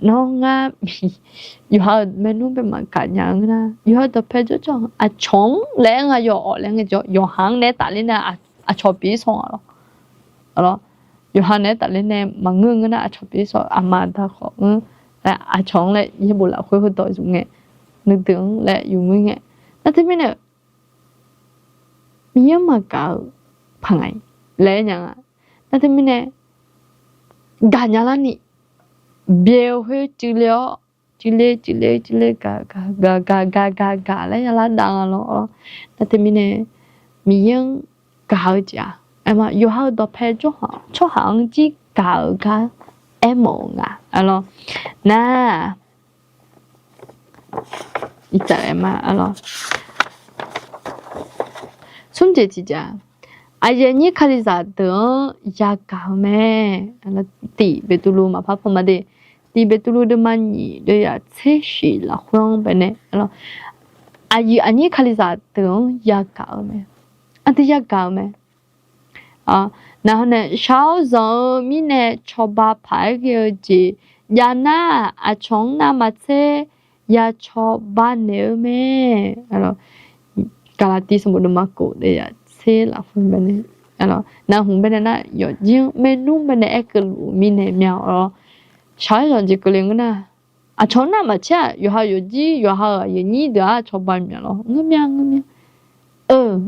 nawr ngar yawqha-euq maernmr bae maqgaq nya-eu ngeur nar, yawqha dawqpae jawrjawr-anr aqcawq-anr laer aer nga yawq-awq laer ngae tiqjawr, yawqha-anr naeq-aer tafler nar aqcawq pyeuf-ir saw nga lawr. Yawqha naeq-aer tafler nae maqngeur-eu ngeur nar aqcawq pyeuf-ir saw, aqma aqda khawf-anr, aqcawq-anr laer yaerbof lafkhoer heudawq zmq ngae, nuideuq-anr laer yawmuir ngae. Nar teumirnae Miqyaer-anr maqgaq-eu paq nga-iq laer aer nya nga. Nar teumirnae gaqnya larni byae-eu khoer cuivler-awr, cuivler cuivler cuivler gaq gaq gaq gaq gaq gaq gaq laer yalar dav nga lawr. Nar teumirnae Miqyaer-anr gaq-eu jeq-aq, aerma yawqha-eu dawqpae tsawrhaq-anr jir gaq-eu gar aermawf-eu nga. Aqlawr, nar, smr jeq tiqjeq, Aqyuif aqnyir Kalizaq deuq-anr yagaq-eu mae. Tiq Beqtuvluv maqpar paw ma de. Tiq Beqtuvluv deuvma nyiq deuvyaq tser shif lafkhoer-anr baenae, aqyuif aqnyir Kalizaq deuq-anr yagaq-eu mae. Aqdui yagaq-eu mae. Nar hawr nae shaq-awr zanq-eu mirnae cawba paq-aer ghae-eu jeq jav nar, aqcawq-anr navmaqtser ya cawba naeq-eu mae. Gaqlaqtiv sanqbof deuvma kof deuvyaq tser lafkhoer baenae, nar hmq baenae nar yawfjir-anr maernmr baenae aer keuv luf-eu mirnae myav-awr, shaq-aer zanq jeq keuvle ngeur nar, aqcawq-anr navmaqtser-aq yawqha yawfjir yawqha-euq aqyuif aqnyir deuq-aq cawba myav lawr ngeur myav ngeur myav.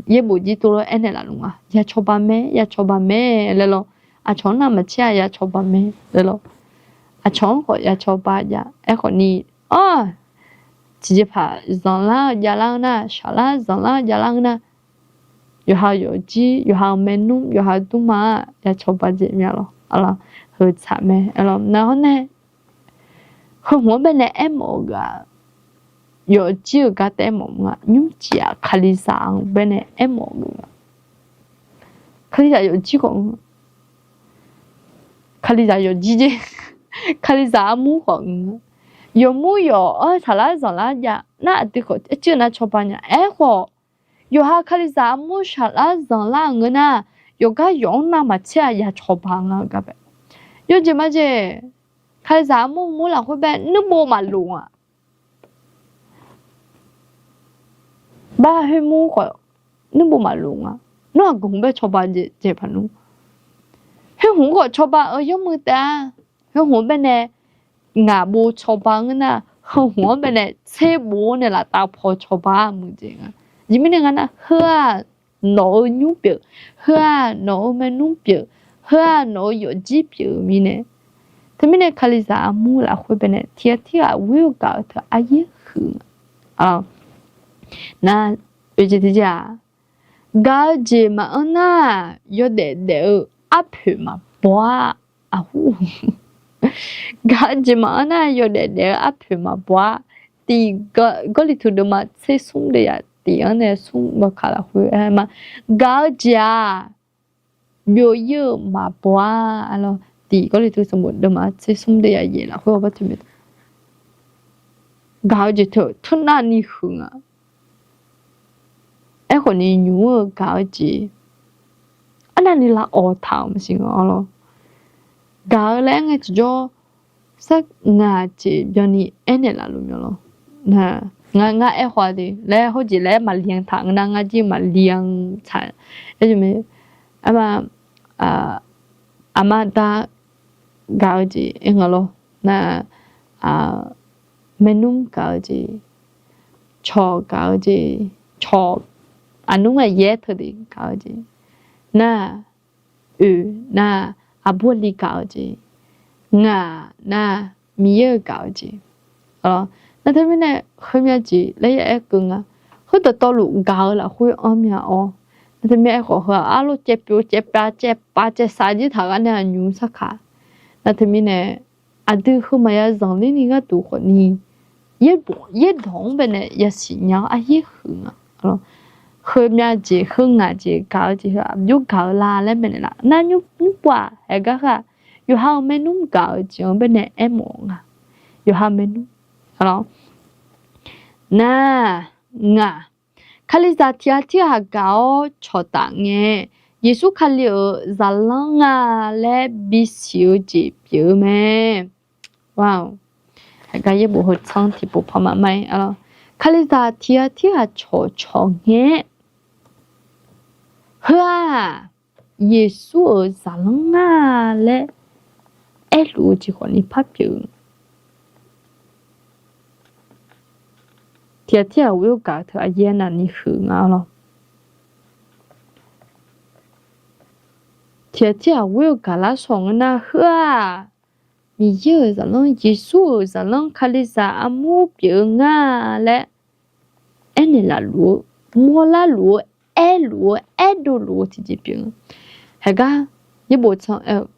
Yaerbof jir tov lawr aernaeq laf luf nga, ya cawba mae, ya cawba mae laer lawr. Aqcawq-anr navmaqtser-aq ya cawba mae laer lawr. Aqcawq-anr khawf ya cawba jav. Aerkhawf ni, tiqjeqpaq zanqlar-eu javlar-eu nar, shaqlar zanqlar-eu javlar-eu nar, yawqha yawfjir yawqha-euq maernmr yawqha dmrma-aq ya cawba jeq myav lawr. Heu tsaq mae. Nar hawr nae heu hmq-anr baenae aermawf-eu ghaq, yawfjir-euq gar taef aermawf nga, nymrcif-aq Kalizaq-anr baenae aermawf-eu ghaq. Kalizaq yawfjir khawf, Kalizaq yawfjir jer, Kalizaq armur khawf, yawqmur yawq-anr shaqlar zanqlar jav nar aqdui khawf aer cir-eu nar cawba nya. Aerkhawf, yawqha Kalizaq armur shaqlar zanqlar-eu ngeur nar, yawqgar yawq-anr navmaqtser-aq ya cawba nga-eu gar bae. Yawjeq majeq, Kalizaq armur mur lafkhoer bae nuirbof maqlof nga. Bar khoermur khawf nuirbof maqlof nga. Nawr aqgeu hmq bae cawba jeq paq nmr. Khoer hmq khawf cawba-eu yawmuiq taef-a. Khoer hmq-anr baenae ngaq bof cawba ngeur nar, heu hmq-anr baenae tser bof-awr nae laftav paw cawba-a muiq jeq nga. Aqjeq mirnae nga nar, heu-aq nawq-euq nymr pyeuf, heu-aq nawq-euq maernmr pyeuf, heu-aq nawq-euq yawfjir pyeuf-eu mirnae. Teumirnae Kalizaq armur lafkhoer baenae tiq ghaq tirghaq ghoer-eu gaq-eu teu aryaer huiq nga. Nar, oeq jeq tiqjeq-aq, gaq-eu jeq maqanr nar, yawdaef daef-eu arpoeq maqbaw-a. Aqhur, gaq-eu jeq maqanr nar yawdaef daef-eu arpoeq maqbaw-a. Tiq Gawrliqtu deuvma tser smr deuvyaq tiq-anr nae smr bawkaq lafkhoer aer ma. Gaq-eu jeq-aq byov-ir-eu maqbaw-a. Tiq Gawrliqtu sanqbof deuvma tser smr deuvyaq yaeq lafkhoer bar teu mae. Gaq-eu jeq teu turnavni huiq nga. Aerkhawf ni nymq-eu gaq-eu jeq arnavni lavawq taq-euq maqsiq nga lawr. Gaq-eu laer aer ngae tiqjawr, sar ngaq jeq byanni aernaeq laf luf myav lawr. Ngar aer khawf-a de laer hawr jeq laer maqli-anr taq ngeur nar, ngar jir maqli-anr taq. Aerma, aqma da gaq-eu jeq aer nga lawr. Nar, maernmr gaq-eu jeq, cawq gaq-eu jeq, cawq aqnmr aqyaer teu de gaq-eu jeq, nar, oeq nar, aqbur aqli gaq-eu jeq, ngaq nar, Miqyaer-euq gaq-eu jeq. Nar teumirnae heumyav jeq laer ya aer keuv nga. Khoerdawqtawvluf gaq-eu lafkhoer anr myav-awr, nar teumirnae aerkhawf heu-aq arlawr caevpyov caevpav caevpav caevsav jir taq gar nae aqnymr sarkaq. Nar teumirnae aqdui heu maqya zanqler ni gharduq khawfni, yaerdawq-anr baenae yasiq nya-awr aryaer huiq nga. Heumyav jeq, heu ngaq jeq gaq-eu jeq heu-aq byov gaq-eu la laer maeqnaeq laf. Nar nymr pov-aq haeq gar heu-aq, yawqha-euq maernmr gaq-eu jeq-anr baenae aermawf nga. Yawqha maernmr, nar, ngaq, Kalizaq tiq ghaq tirghaq gaq-awr cawqtaf ngae, Yeqsur Kali-euq zaqlanr nga laer bisiq-eu jeq pyeuf-eu mae. Haeq gar yaerbof heu tsanr tiqpov paq maqma-ir. Kalizaq tiq ghaq tirghaq cawqcawq ngae, heu-aq Yeqsur-euq zaqlanr nga laer aerluf-eu jeq khawfni par pyeuf-eu. Tiq ghaq tirghaq ghoer-eu gaq-eu teu aqyaer navni huiq nga lawr. Tiq ghaq tirghaq ghoer-eu gaq lar shawq ngeur nar, heu-aq Miqyaer-euq zaqlanr, Yeqsur-euq zaqlanr, Kalizaq armur pyeuf-eu nga laer aernaeq laf luf-eu, mawrlar luf-eu, aerluf-eu, aerdov luf-eu tiqjeq pyeuf-eu. Haeq gar yaerbof tsanr aer-eu,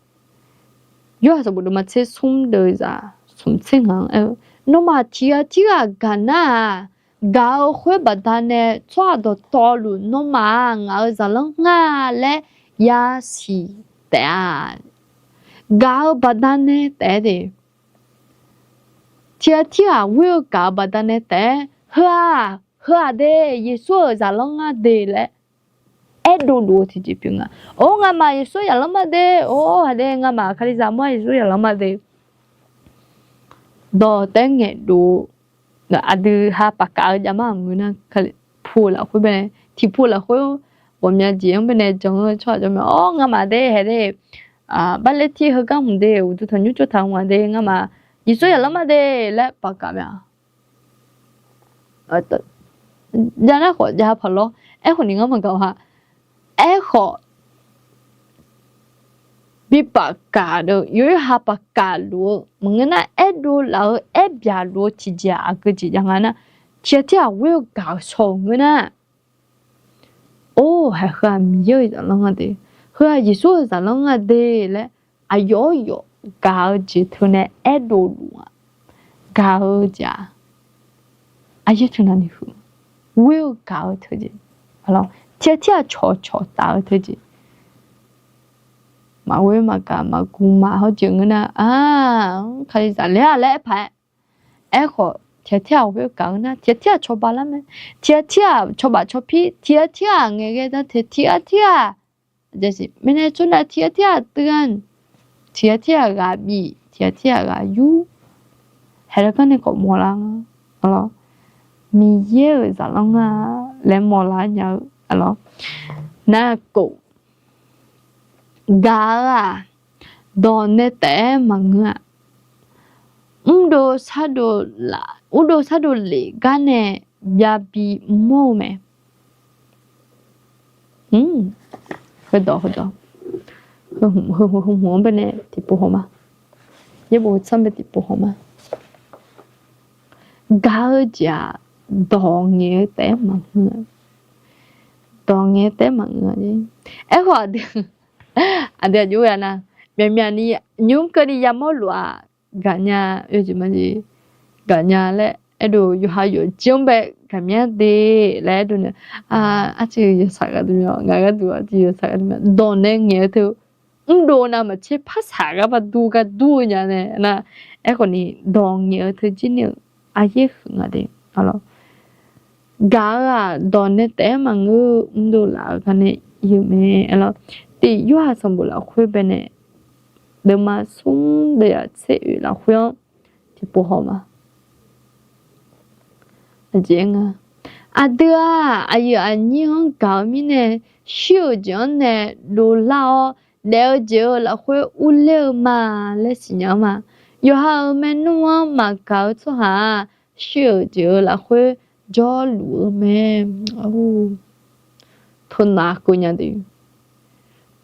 Yorhaq sanqbof deuvma tser smr deuv zaq smq tser ngaq-anr aer-eu, nawmaf tiq ghaq tirghaq gaq nar-aq, Gaq-eu khoer baqdanae tsawrhaq dawqtawvluf nawmaf-aq ngaq-euq zaqlanr nga laer yasiq taef-a. Gaq-eu baqdanae taef-aer de, tiq ghaq tirghaq ghoer-eu gaq-eu baqdanae taef-aer, heu-aq, heu-aq de, Yeqsur-euq zaqlanr nga de laer aerdov luf-eu tiqjeq pyeuf nga. Or, ngamaf Yeqsur zaqlanr ma de, or, aqde ngamaf Kalizaq mawr Yeqsur zaqlanr ma de. Dawq taef-aer ngaeqdov-eu aqdui ha paqkaf-eu jav mar-aq ngeur nar, pu-eu lafkhoer baenae, tiqpu-eu lafkhoer ghawqmya jeq-anr baenae jan-eu tsawrhaq jawr mae. Or, ngamaf de hae de, barler tir heugar hmq de, uqduq tanqnymr tsovtaq hmq-a de, ngamaf Yeqsur zaqlanr ma de laer paqkaf mae-a. Jav nar khawf jav paq lawr. Aerkhawf ni ngar maqgaq-a. Aerkhawf, bi paqkaf-eu, yawqha paqkaf luf-eu maqngeur nar, aerdov laf-eu aer byaq luf-eu tiqjeq-aq aqgeu jeq jav nga nar, tiq ghaq tirghaq ghoer-eu gaq-eu shaw-euq ngeur nar, or, haeq heu-aq Miqyaer-euq zaqlanr nga de, heu-aq Yeqsur-euq zaqlanr nga de laer aqyawf-awr yawf gaq-eu jeq teu nae aerdov luf-a. Gaq-eu jeq-aq, aqyaer teu navni huiq, ghoer-eu gaq-eu teujeq, tiq ghaq tirghaq cawqcawq taf-eu teujeq, maqghoer maqgaq maqguq maqhawr jeq ngeur nar, Kalizaq laer-a laer aer paq-aer. Aerkhawf tiq ghaq tirghaq ghoer-eu gaq-eu nar, tiq ghaq tirghaq cawba lar mae. Tiq ghaq tirghaq cawbaf cawpir, tiq ghaq tirghaq ngaeqghae dan taeq, tiq ghaq tirghaq maeqnaeq tsovnav, tiq ghaq tirghaq teuv-anr, tiq ghaq tirghaq ghaq bif, tiq ghaq tirghaq ghaq yur, haeq laer gar nae khawf mawrlar nga. Miqyaer-euq zaqlanr nga laer mawrlar nya-eu, nar kof, gaq-eu-aq dawq nae taef-aer maqngeur-a. Mrdov shardov laf, mrdov shardov lef gar nae byabi mr-eu mae. Heudawq heudawq, heu hmq-anr baenae tiqpov haw ma. Yaerbof tsanr bae tiqpov haw ma. Gaq-eu jeq-aq dawq ngaeq-eu taef-aer maqngeur-a. Dawq ngaeq-eu taef-aer maqngeur-a. Aerkhawf aqdui, aqdui aqjox-a nar, myaqmyaq ni nymr keuvni yamawr luf-aq, gaqnya, yawjeq majeq gaqnya laer aerdov yawqha yawqjeq-anr bae gaqmya de laer aerdov nae, arciv yawsaq gharduq mya, ngaq gharduq arciv yawsaq gharduq mya, dawq nae ngaeq-eu teu mrdov navmaqtser parsaq ghar bardur gar dur-eu nya nae nar, aerkhawf ni dawq ngaeq-eu teu jir ni-euq aryaer huiq nga de. Gaq-eu-aq dawq nae taef-aer maqngeur-eu mrdov laf-eu gar nae ir-eu mae. Tiq Yorhaq sanqbof lafkhoer baenae, deuvma smr deuvyaq tser oeq lafkhoer-anr tiqpov haw ma. Aqjeq nga, aqdui-aq aqyuif aqnyir-anr gaq-eu mirnae, shir-euq jeq-anr nae dovlar-awr, daef-eu jeq-euq lafkhoer urler-eu ma laer siqnya-eu ma. Yawqha-euq maernmr-anr maqgaq-eu tsawrhaq-aq, shir-euq jeq-euq lafkhoer jawrluf-eu mae. Teunav keuv nya de.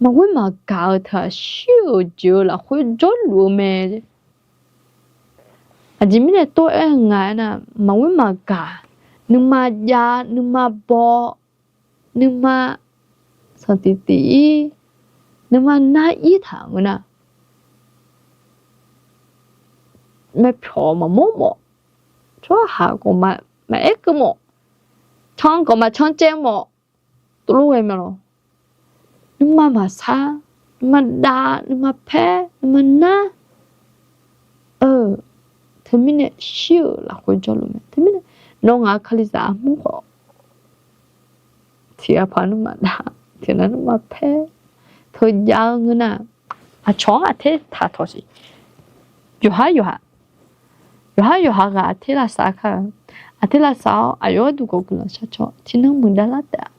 Maqghoer maqgaq-eu teu-aq shir-euq jeq-euq lafkhoer jawrluf-eu mae. Aqjeq mirnae tov-aer nga aernar, maqghoer maqgaq, nuima jav, nuima baw, nuima sanqtiq tiq ir, nuima nar ir taq ngeur nar, maerpyawq maqmawr mawf, tsawrhaq khawf maqaer keuv mawf, can khawf maqcan caev mawf, tov lof ghae mae lawq. Nuima maqsar, nuima dav, nuima paer, nuima nar, teumirnae shir-euq lafkhoer jawrluf mae. Teumirnae nawr ngaq-euq Kalizaq armur khawf, tiq ghaq paq nuima dav, tiq ghaq nuima paer, teujav-eu ngeur nar, aqcawq-anr aqter taq tawq siq. Yawqhar yawqha, yawqhar yawqha ghaq aqter lavsav kar-eu, aqter lavsav-awr aqyawf gharduq khawf guiqlanq shar caw tiqnan muiqdav lar taef-a.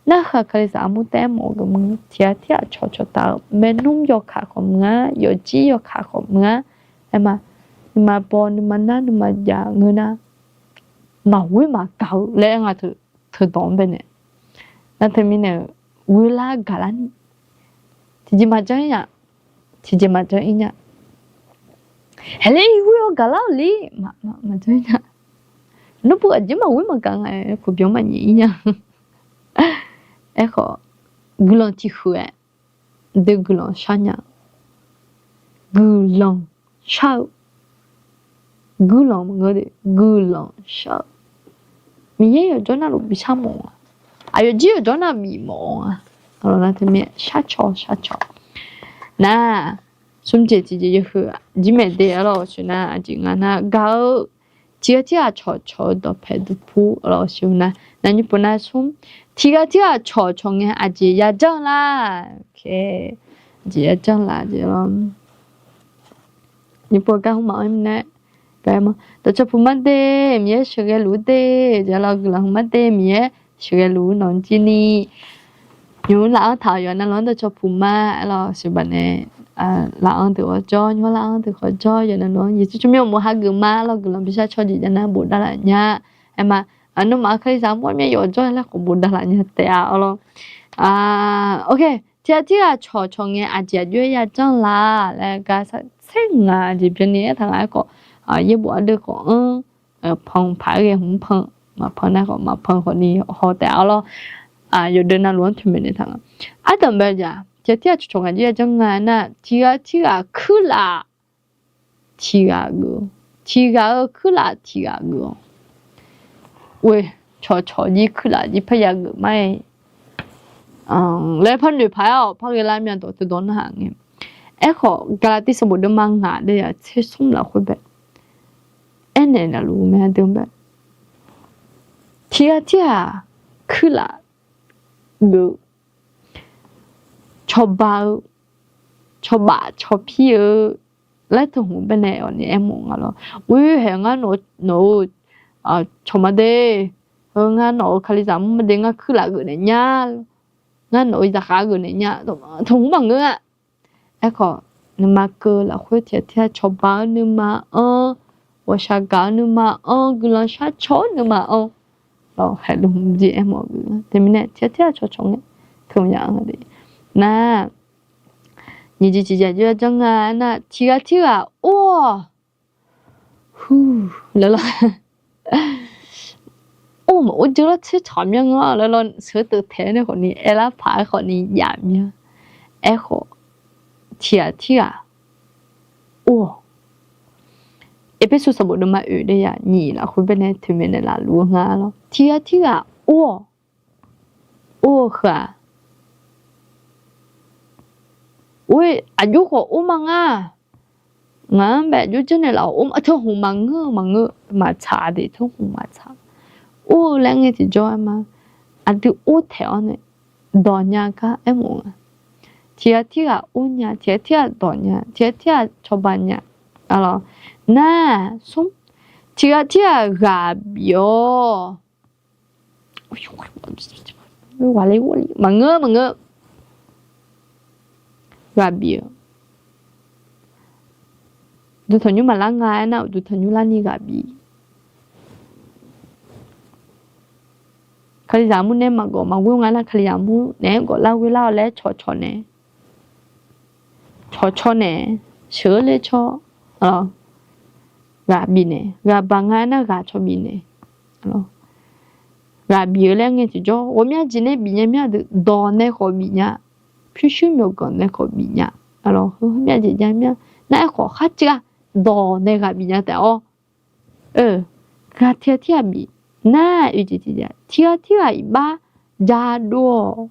Narhaq Kalizaq armur taef-aer mawf-eu geufmr, tiq ghaq tir ghaq cawqcawq taf-eu maernmr yawkaq khawf muiq-a, yawfjir yawkaq khawf muiq-a. Aerma, nuima baw, nuima nar, nuima jav ngeur nar, maqghoer maqgaq-eu laer aer nga teu, teudawq-anr baenae. Nar teumirnae-eu, ghoerlar gaqlar ni, tiqjeq maqjan ir nya, tiqjeq maqjan ir nya. Haeq ler ghoer-awr gaqlar-euq ler, maqjan ir nya. Nawr bu aqjeq maqghoer maqgaq nga-aer kuqbyan maqnyaef ir nya. Aerkhawf, guiqlanq tiqhuiq-aer dui guiqlanq shar nya. Guiqlanq shar-eu, guiqlanq maqngeur de, guiqlanq shar-eu. Miqyaer yawqjawr navluf bishar mawf-a. Aqyawf jir yawqjawr navluf bif mawf-a. Aqlawq nar teumirnae sharcaw sharcaw. Nar, smr jeq tiqjeq yawhuiq jir maeq de arlawq siq nar, aqjeq nga nar gaq-eu tiqghaq tirghaq cawqcawq-eu dawqpae duqpur arlawq siq nar, nar nymr pov nar smr, tiqghaq tirghaq cawqcawq ngae aqjeq yajanr lar. Aqjeq yajanr lar jeq lawr. Nymr pov gar hmq maqanr nar, dawqcawq puq mar de, Miqyaer sheuqghae luf-ur de, jeq lawr guiqlanq hmq mar de, Miqyaer sheuqghae luf-ur nawq-anr jir ni. Nymq-mr laf-anr taq-awq yawqnan lawr dawqcawq puq mar arlawq siq baq nae, laf-anr deuq hawjawr nymr laf-anr deuq hawjawr yawqnan lawr Yeqsur tsawrmyanr uqmov hageuf ma arlawq guiqlanq bishar caw jeq jav nar bofdav laf nya. Aerma, nawmaf-euq kalizaq mawrmyav yawqjawr laer khawf bofdav laf nya taef-a arlawq. Ok, tiqghaq tirghaq cawqcawq ngae aqjeq aqjox-aer yajanr lar laer gar sar tser ngaq jeq byanni aertaq nga aerkhawf, yaerbof ardeuv khawf anr, pan paq-aer ghae hmq pan, maqpan nar khawf maqpan khawf ni haw taef-a arlawq. Yawqdeuq navluf-anr toeqmaeq naeq taq nga. Ardanqbae-eu jeq-aq tiqghaq tirghaq cawqcawq ngaq jeq yajanr nga nar, tiqghaq tirghaq kuirlaf tiqghaq geuf-awr, tiqghaq-eu kuirlaf tiqghaq geuf-awr, oe, cawqcawq jir kuirlaf jir parya geuf mar-aer laer parnoeq paq-aer-awq par ghae lar myav dawq teu dawq narhaq ngae. Aerkhawf Gaqlaqtiv sanqbof deuvma ngaq deuv-aq tser smr lafkhoer bae aernaeq lafluf mae aqdui-anr bae, tiqghaq tirghaq kuirlaf geuf-eu, cawba-eu, cawbaf cawpir-eu laer teuhmq baenae awq ni aermawf nga lawr. Oe, haeq ngar nawq-eu cawq ma de, heu ngar nawq-euq kalizaq mr ma de, ngar kuirlaf geuf naeq nya, ngar nawq-euq zaqkhav geuf naeq nya, teuhmq maqngeur-a. Aerkhawf, nuima keuv lafkhoer tiqghaq tirghaq cawba-eu nuima anr, ghawqshaq gaq-eu nuima anr, guiqlanq sharcaw-eu nuima anr, lawr, haeqluf hmq jeq aermawf geuf-a. Teumirnae tiqghaq tirghaq cawqcawq ngae, teuya-anr de. Nar, nyiq jeq tiqjeq aqjox-aer janr nga aernar, tiqghaq tirghaq or-awq. Hu, laer lawr. Or, maqor jeur lar tser tsaq myanr nga laer lawr, sheuq-eu teuq taeq nae khawf ni aerlar paq-aer khawf ni jav myanr. Aerkhawf, tiqghaq tirghaq or-awq. Erpersu sanqbof deuvma oeq deuv yaq nyiq lafkhoer baenae toeqmaeq naeq lafluf-eu nga lawr. Tiqghaq tirghaq or-awq. Or-eu heu-aq, or-e, aqjox khawf or ma ngar. Ngaq-anr bae aqjox janrnaeq laf-awq or ma, teuhmq maqngeur maqngeur maqtsaq de, teuhmq maqtsaq. Or-eu laer ngae tiqjawr aer ma. Aqdui or taeq-awr nae dawq nya gar aermawf nga. Tiqghaq tirghaq or nya, tiqghaq tirghaq dawq nya, tiqghaq tirghaq cawba nya. Nar, smr, tiqghaq tirghaq ghaq bif-awr, maqngeur maqngeur, ghaq bif-eu, uqduq tanqnymr maqlar nga aernar, uqduq tanqnymr larni ghaq bif. Kalizaq mur nae maqgawf maqghoer nga nar, kalizaq mur naeq-aer gawf lar ghoer lar-awr laer cawqcawq nae, cawqcawq nae, sheuq-eu ler cawr, ghaq bifnaeq, ghaq baq nga aernar ghaq cawq bifnaeq. Ghaq bif-eu laer ngae tiqjawr ghawqmya jeq nae bif nya mir-a deuq, dawq nae khawf bif nya, pyurshuir myawqganq nae khawf bif nya. Aqlawq heu myav jeq jav mir-a. Nar aerkhawf kharcav-a dawq nae ghaq bif nya taef-awr, ghaq tiqghaq tirghaq bif nar, oeq jeq tiqjeq tiqghaq tirghaq iqbax jadov-awq.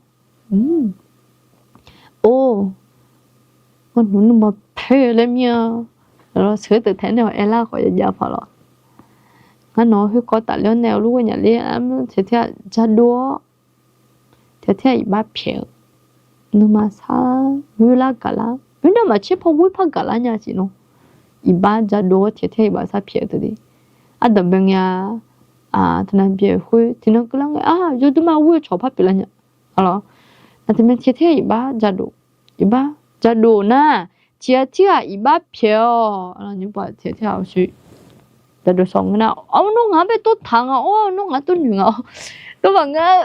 Or, ngar nawq-anr nuima paer laer mir-a. Aqlawq sheuq-eu teuq taeq nae-awq aerlar khawf ya jav paq lawq. Ngar nawq-anr khoerkawv tafler-awr nae heulof ghoer nya ler-a, tiqghaq tirghaq jadov-awr, tiqghaq tirghaq iqbax pyaeq-eu, nuima sar, ghoer lar gaq lar, oernar maqtser paw ghoer par gaq lar nya siq nawr, iqbax jadov-awr tiqghaq tirghaq iqbax sar pyaeq-eu teu de. Ardanqbae ngae-a, teunav byae khoer tiqnan keuvlar ngae-a, yawdui ma ghoer-eu cawq par pyeuflar nya. Aqlawq, nar teumirnae tiqghaq tirghaq iqbax jadov, iqbax jadov nar, tiqghaq tirghaq iqbax pyaeq-awq. Aqlawq, nymr pov tiqghaq tirghaq-awq sir. Jadov sawq ngeur nar, nawr ngaq-anr bae tov taq nga, or, nawr ngaq-anr tov noeq nga, tov maqngeur.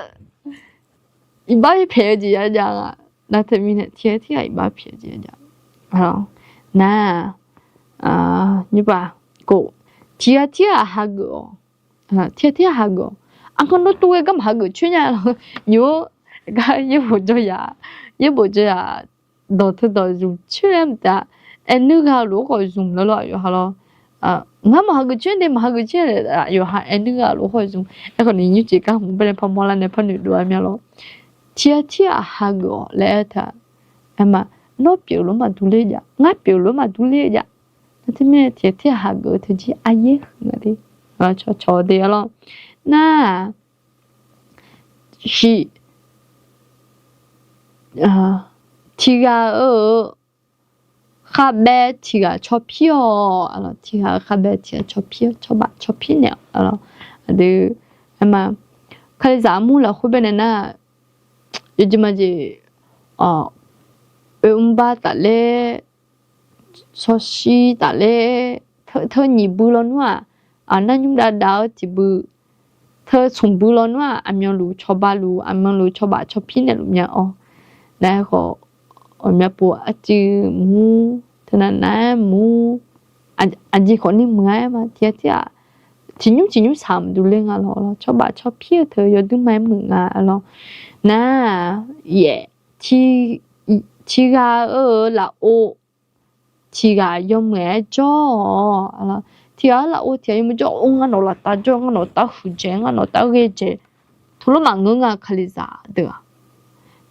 Iqbax pyaeq-eu jeq ya jav nga. Nar teumirnae tiqghaq tirghaq iqbax pyaeq-eu jeq ya jav. Nar, nymr pov, tiqghaq tirghaq hageuf-awq. Tiqghaq tirghaq hageuf-awq. Aqkaq nawr tov ghae gar maq hageuf coer nya lawq. Nymr-or, gar yaerbof jawr ya, yaerbof jawr ya, dawq teu dawq zmq coer-aer mqtav, aer nuir gha luf-aer khawf zmq lawr lawr aqyawf ha lawr. Ngar maqhageuf coer de, maqhageuf coer-a, yawqha aer nuir-a lof hawr-eu zmq. Aerkhawf ni nymrcif gar hmq bae nae par mawrlar nae par noeqdov-a mya lor. Tiq ghaq tirghaq hageuf-awq laer aer-eu teu-aq, aerma, nawr pyeuf lof maqdur ler jav, ngar pyeuf lof maqdur ler jav. Nar teumirnae tiq ghaq tirghaq hageuf-eu teu jir aryaer huiq nga de. Cawqcawq de-a lor. Nar-aq, shiq, tiq ghaq-eu kharbaev tiq ghaq cawpir-awq. Tiq ghaq-eu kharbaev tiq ghaq cawpir, cawba cawpir naeq-awq. Aqdui, aerma, Kalizaq armur lafkhoer bae nae nar, yawjeq majeq, oermr bar tafler, shawrshir tafler, teu nyiq bui lawnmr-aq, nar nymr dav dav-eu tiq bui, teu smq bui lawnmr-aq, aqmyanluf cawba luf, aqmyanluf cawba cawpir naeqluf mya-awr, nar khawf, aqmyanluf arcuiv mur, teunav nav-aer mur, aqjeq khawf ni muiq-a aer ma. Tiq ghaq tirghaq tiq nymr tiq nymr saq maqdur ler nga lawr. Cawba cawpir-eu teu yawduir ma-aer muiq nga lawr. Nar, yaef, tiq ghaq-eu lafov tiq ghaq yawmuiq-aer jawr-awq. Tiq ghaq-eu lafov tiq ghaq yawmuiq jawr-awq. Ngar nawq laftav jawr, ngar nawq tav huiqdzaeq, ngar nawq tav ghaedzaeq. Teulof maqngeur nga. Kalizaq deuq-aq,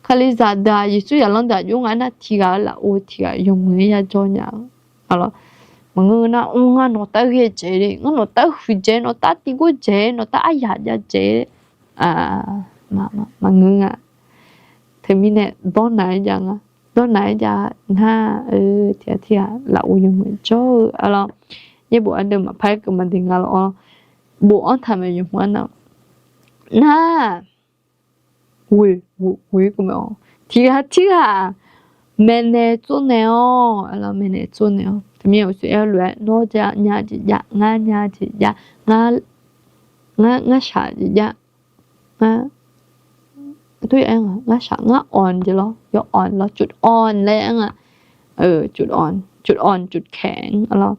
Kalizaq deuq-aq, Yeqsur zaqlanr deuq-aq jov nga aernar, tiq ghaq-eu lafov tiq ghaq yawmuiq-aer yajawr nya-eu. Maqngeur nar, ngar nawq tav ghaedzaeq le, ngar nawq tav huiqdzaeq, nawq tav tiqgor dzaeq, nawq tav aryaq jav dzaeq. Maqngeur nga. Teumirnae dawrnaq-aer jav nga. Dawrnaq-aer jav ngar-eu tiq ghaq tirghaq lafov yawmuiq jawr-eu-a lawr. Yaerbof ardeuv maqpar-aer keuv maqdeq nga lawr-awr. Bofanr taq maeq yawmuiq-anr nar, nar, ghoe, ghoe, ghoe-ir keuv mae-awr, tiq ghaq tirghaq maeqnaeq tsovnaeq-awr, maeqnaeq tsovnaeq-awr. Teumirnae uqshoe aer-eu lof-aer, nawr jav nya jeq jav, ngar nya jeq jav, ngar, ngar shaq jeq jav, ngar, ngar shaq, ngar anq jeq lawr, yaw'anq lawr, cuf anq laer aer nga. Cuf anq, cuf anq cuf kaeq-anr-a lawr.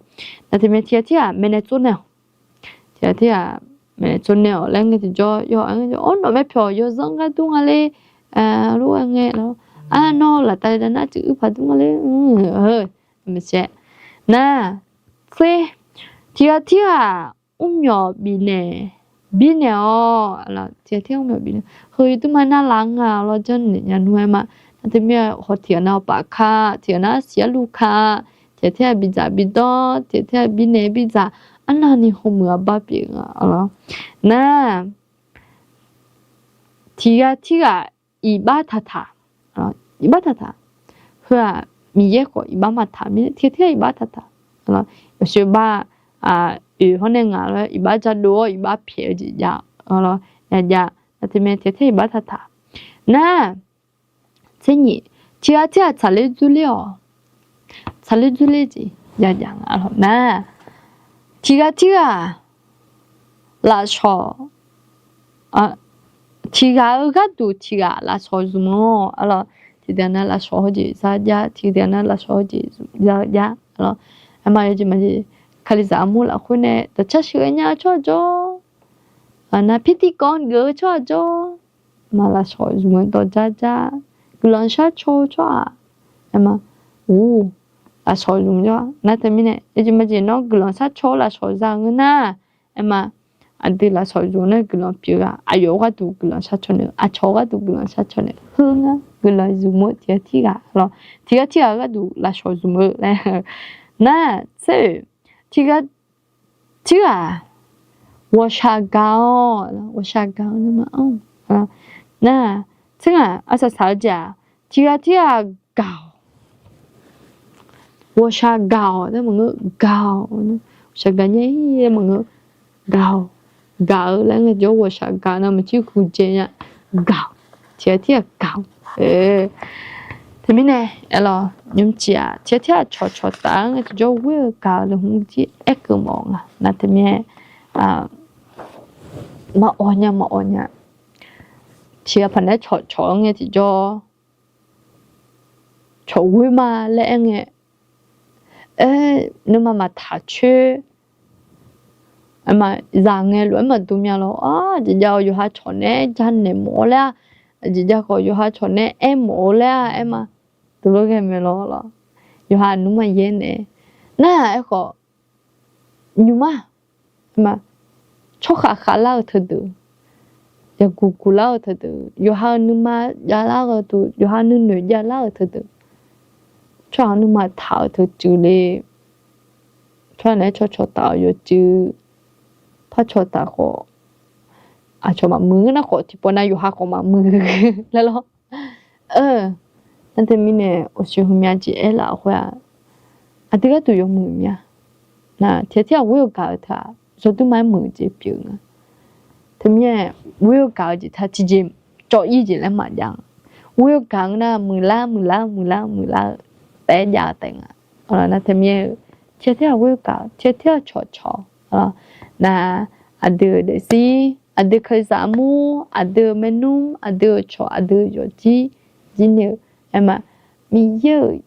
Nar teumirnae tiq ghaq tirghaq maeqnaeq tsovnaeq-awq. Tiq ghaq tirghaq maeqnaeq tsovnaeq-awq laer ngae tiqjawr, yaw'anq-anr, nawq mae pyawq yawzanr gar dur nga le, lof-aer ngae lawr, nawr laftav dav nar cuiv uir paq dur nga le, maqsiq. Nar, khoer, tiq ghaq tirghaq mrmyawf bifnaeq, birnaeq-awq. Tiq ghaq tirghaq mrmyawf bifnaeq, heu yawduir ma narlaf nga lawr, janrnaeq nya nmr-aer ma. Nar teumirnae haw tiq ghaq nar paf ka, tiq ghaq nar siq arluv ka, tiq ghaq tirghaq bidzaq bidanr, tiq ghaq tirghaq birnaeq bidzaq, arnavni hawmuiq-a bar pyeuf nga lawr. Nar, tiq ghaq tirghaq iqbax taqtaq, iqbax taqtaq. Heu-aq, Miqyaer khawf iqbax maqtaq mirnae tiq ghaq tirghaq iqbax taqtaq. Yawshoe bar, oeq hawr nae ngaq lof-aer iqbax jadov-awr iqbax pyaeq-eu jeq jav lawr. Yajaq, nar teumirnae tiq ghaq tirghaq iqbax taqtaq. Nar, tser nyiq, tiq ghaq tirghaq tsaqler dzurler-awq. Tsaqler dzurler jeq yajaq nga lawr. Nar, tiq ghaq tirghaq lafsawq, tiq ghaq-eu gharduq tiq ghaq lafsawq zmq-awq. Tiq ghaq nar lafsawq hawjeq za jav, tiq ghaq nar lafsawq hawjeq za jav. Aerma yawjeq maqjeq, Kalizaq armur lafkhoer nae dawqcar sheuqghae nya-eu tsawrhaq jawr, nar pirtirkawv geuf-eu tsawrhaq jawr, maq lafsawq zmq-eu dawq jar jar, guiqlanq sharcaw-eu tsawrhaq, aerma, ur, lafsawq zmq jawr-a. Nar teumirnae yawjeq maqjeq nawr guiqlanq sharcaw-eu lafsawq za ngeur nar, aerma, aqdui lafsawq zmq nar guiqlanq pyeuf-eu-aq, aqyawf-eu gharduq guiqlanq sharcaw naeq-eu, aqcawq-eu gharduq guiqlanq sharcaw naeq-eu, heu ngar guiqlanq zmq-eu tiq ghaq tirghaq lawr. Tiq ghaq tirghaq gharduq lafsawq zmq-eu laer. Nar, tser-oe, tiq ghaq tirghaq ghawqshaq gaq-awq, ghawqshaq gaq-awq nar ma-anr. Nar, tser ngaq arsaq saq-eu jeq-aq, tiq ghaq tirghaq gaq-awq. Ghawqshaq gaq-awq laer maqngeur, gaq-awq. Ghawqshaq gaq nya-ir laer maqngeur, gaq-awq. Gaq-eu laer ngae jawr ghawqshaq gaq nar maqcir huiqdzaeq nya. Gaq-awq. Tiq ghaq tirghaq gaq-awq. Teumirnae aerlawq, nymrcif-aq tiq ghaq tirghaq cawqcawq taf-aer ngae tiqjawr ghoer-eu gaq-eu laer hmq jir aerkeuv mawf nga. Nar teumirnae maqawq nya maqawq nya. Tiq ghaq paq naeq-aer cawqcawq-anr ngae tiqjawr cawq ghoer ma laer aer ngae, aer, nuima maqtaq coer, aerma, zaq ngae lof-aer maqdov mya lawr. Aqjeq jav-awq, yawqha cawq naeq-aer janaeq mawf-awr laer-a, aqjeq jav khawf yawqha cawq naeq-aer aer mawf-awr laer-a, aerma, dovlor ghae mae lawr lawr. Yawqha nmr maqyaer naeq-aer nar-aq, aerkhawf nymr-aq, tsawrhaq khavlar-eu teudeuq, yaqguq guqlar-eu teudeuq, yawqha-euq nuima javlar-eu teudeuq, yawqha nuinoeq javlar-euq teudeuq, tsawrhaq nuima taq-euq teucuiv le. Tsawrhaq naeq-aer cawcaw taf-euq yawcuiv, par caw taf khawf, aqcawq maqmuiq nar khawf, tiqpawf nav yawqha khawf maqmuiq laer lawr. Nar teumirnae, uqshoe heumyav jeq aerlaf-eu khoer-aq, aqdui gharduq yawmuiq mya. Nar tiqghaq tiqghaq ghoer-eu gaq-eu teu-aq, yawdui ma-aer muiq jeq pyeuf nga. Teumirnae, ghoer-eu gaq-eu jeq taq tiqjeq cawv-ir jeq laer maqjav-a. Ghoer-eu gaq-eu nar muiqlar muiqlar muiqlar muiqlar-eu taef-aer jav-eu taef nga. Nar teumirnae-eu, tiqghaq tiqghaq ghoer-eu gaq-eu, tiqghaq tiqghaq cawqcawq. Nar aqdui-euq daefzir, aqdui kalizaq armur, aqdui-euq maernmr, aqdui-euq cawq, aqdui-euq yawqjir, jir ni-eu, aerma, Miqyaer-euq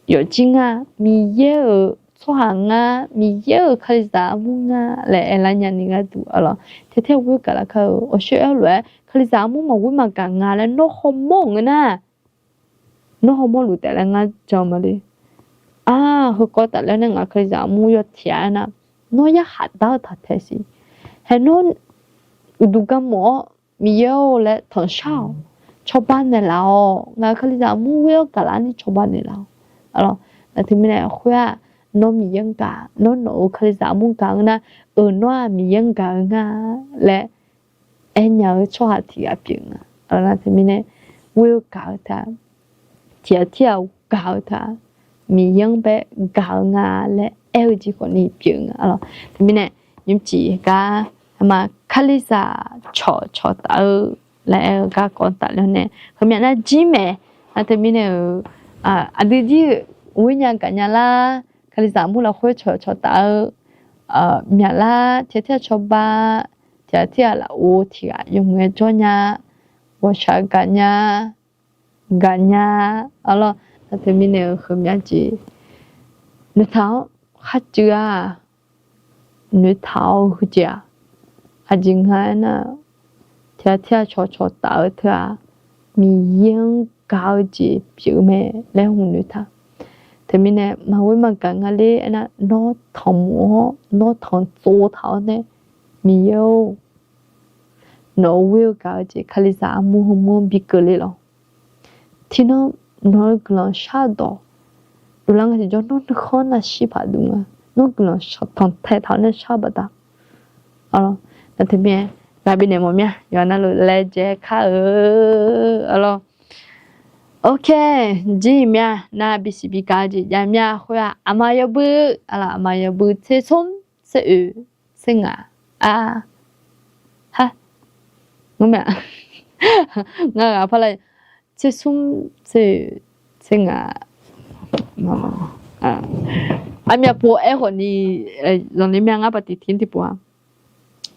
yawqjir ngar, Miqyaer-euq tsawrhaq ngar, Miqyaer-euq kalizaq armur ngar laer aerlar nyani gharduq arlawr, tiqghaq tiqghaq ghoer gaq laf kar-eu. Awqshoer aer-eu lof-aer kalizaq armur maqghoer maqgaq nga laer nawr hawmawr-euq ngeur nar, nawr hawmawr luf taef laer ngar jan ma le. Aq, heukawv tafler nae ngaq kalizaq armur yawtiq-a aernar, nawr yarkhaq dar-eu taq tae siq. Hae nawr uqduq garmawf-awr Miqyaer-or laer tanqshar-awq. Cawba naeqlaf-awq. Ngaq-euq kalizaq armur ghoer-awr gaqlar ni cawba naeqlaf-awq. Arlawr, nar teumirnae khoer-aq, nawr Miqyaer-anr gaq, nawr nawq-euq kalizaq armur gaq-eu nar, euq nawr-aq Miqyaer-anr gaq-eu nga laer aernya-eu tsawrhaq tiq ghaq pyeuf nga. Nar teumirnae, ghoer-eu gaq-eu teu-aq, tiqghaq tiqghaq gaq-eu teu-aq, Miqyaer-anr bae gaq-eu nga laer aer-eu jeq khawfni pyeuf nga. Arlawr, teumirnae, nymrcif gar, aerma, kalizaq cawqcawq taf-eu laer aer-eu garkawv tafler nae heumyav nar jir mae. Nar teumirnae-euq, aqdui jir-euq ghoer nya gaq nya lar, kalizaq armur lafkhoer cawqcawq taf-eu myaqlar, tiqghaq tiqghaq cawba, tiqghaq tiqghaq lafov tiqghaq yawmuiq-aer jawr nya, ghawqshaq gaq nya, gaq nya. Arlawr, nar teumirnae-euq heumyav jeq noeqtaq-awr kharcuiv-a, noeqtaq-awr heujeq-aq, aqjeq nga aernar, tiqghaq tiqghaq cawqcawq taf-eu teu-aq, Miqyaer-anr gaq-eu jeq pyeuf-eu mae laer hmq noeqtaq. Teumirnae maqghoer maqgaq nga ler aernar, nawr tanqmawf-awr nawr tanqtsov taq-awr nae, Miqyaer-or, nawq-euq ghoer-eu gaq-eu jeq kalizaq armur heumur-anr bi keuvle lawq. Tiqnan nawq-eu guiqlanq shardawq dovlar nga tiqjawr, nawr nuikhanr navshir paq dov nga. Nawr guiqlanq tanqtae taq-awr nae shar-eu baqda. Nar teumirnae ghaq bifnaeq mawf mir-a, yawqha navluf laejae kar-eu. Arlawr, ok, jir-iq mir-a, nar bisiq bi gaq-eu jeq jav mir-a. Khoer-aq, aqma yawbui, aqma yawbui tser smr tser oeq tser ngaq, a, ha, ngar ghaq parlar, tser smr tser oeq tser ngaq, aqmyaq pov-aer khawfni, zanqler mir-a, ngar paqtiq tiq tiqpov-a.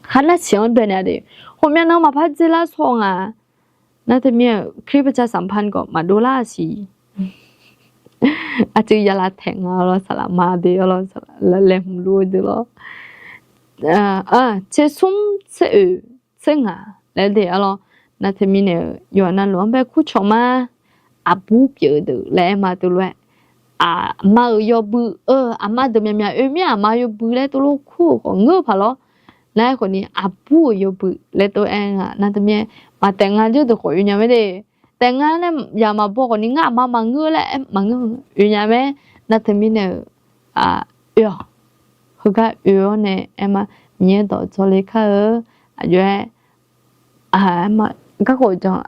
Kharnar siq-anr baenaeq de, khawf myav nan maqpar dzeurlar saw nga. Nar teumirnae-euq คริสตจักรสัมพันธ์ khawf maqdov lar siq. Aqcuiv yalav taeq nga lawr, saqlaq ma de lawr, laeqhmq luf-eu deuq lawr. Tser smr tser oeq tser ngaq laer de arlawr. Nar teumirnae-euq yawqha navluf-anr bae kurcawq ma. Aqbur pyeuf-eu deuq laer aer ma teulof-aer, aqma-euq yawbui-eu aqma deuq myaqmyaq oe mir-a, aqma yawbui laer teulof kur-euq khawf ngeur-eu paq lawr. Nar aerkhawfni aqbur-euq yawbui laer teulof aer nga. Nar teumirnae maqtaef nga jawr deuq khawf oe nya mae de. Taef nga nae yaq maqbaw khawfni ngar aqma maqngeur laer aer maqngeur oe nya mae. Nar teumirnae-euq oe-awq. Heugar oe-awr nae aer ma, Miqyaer dawq dzawle kar-eu. Aqjox-aer garkawv jan,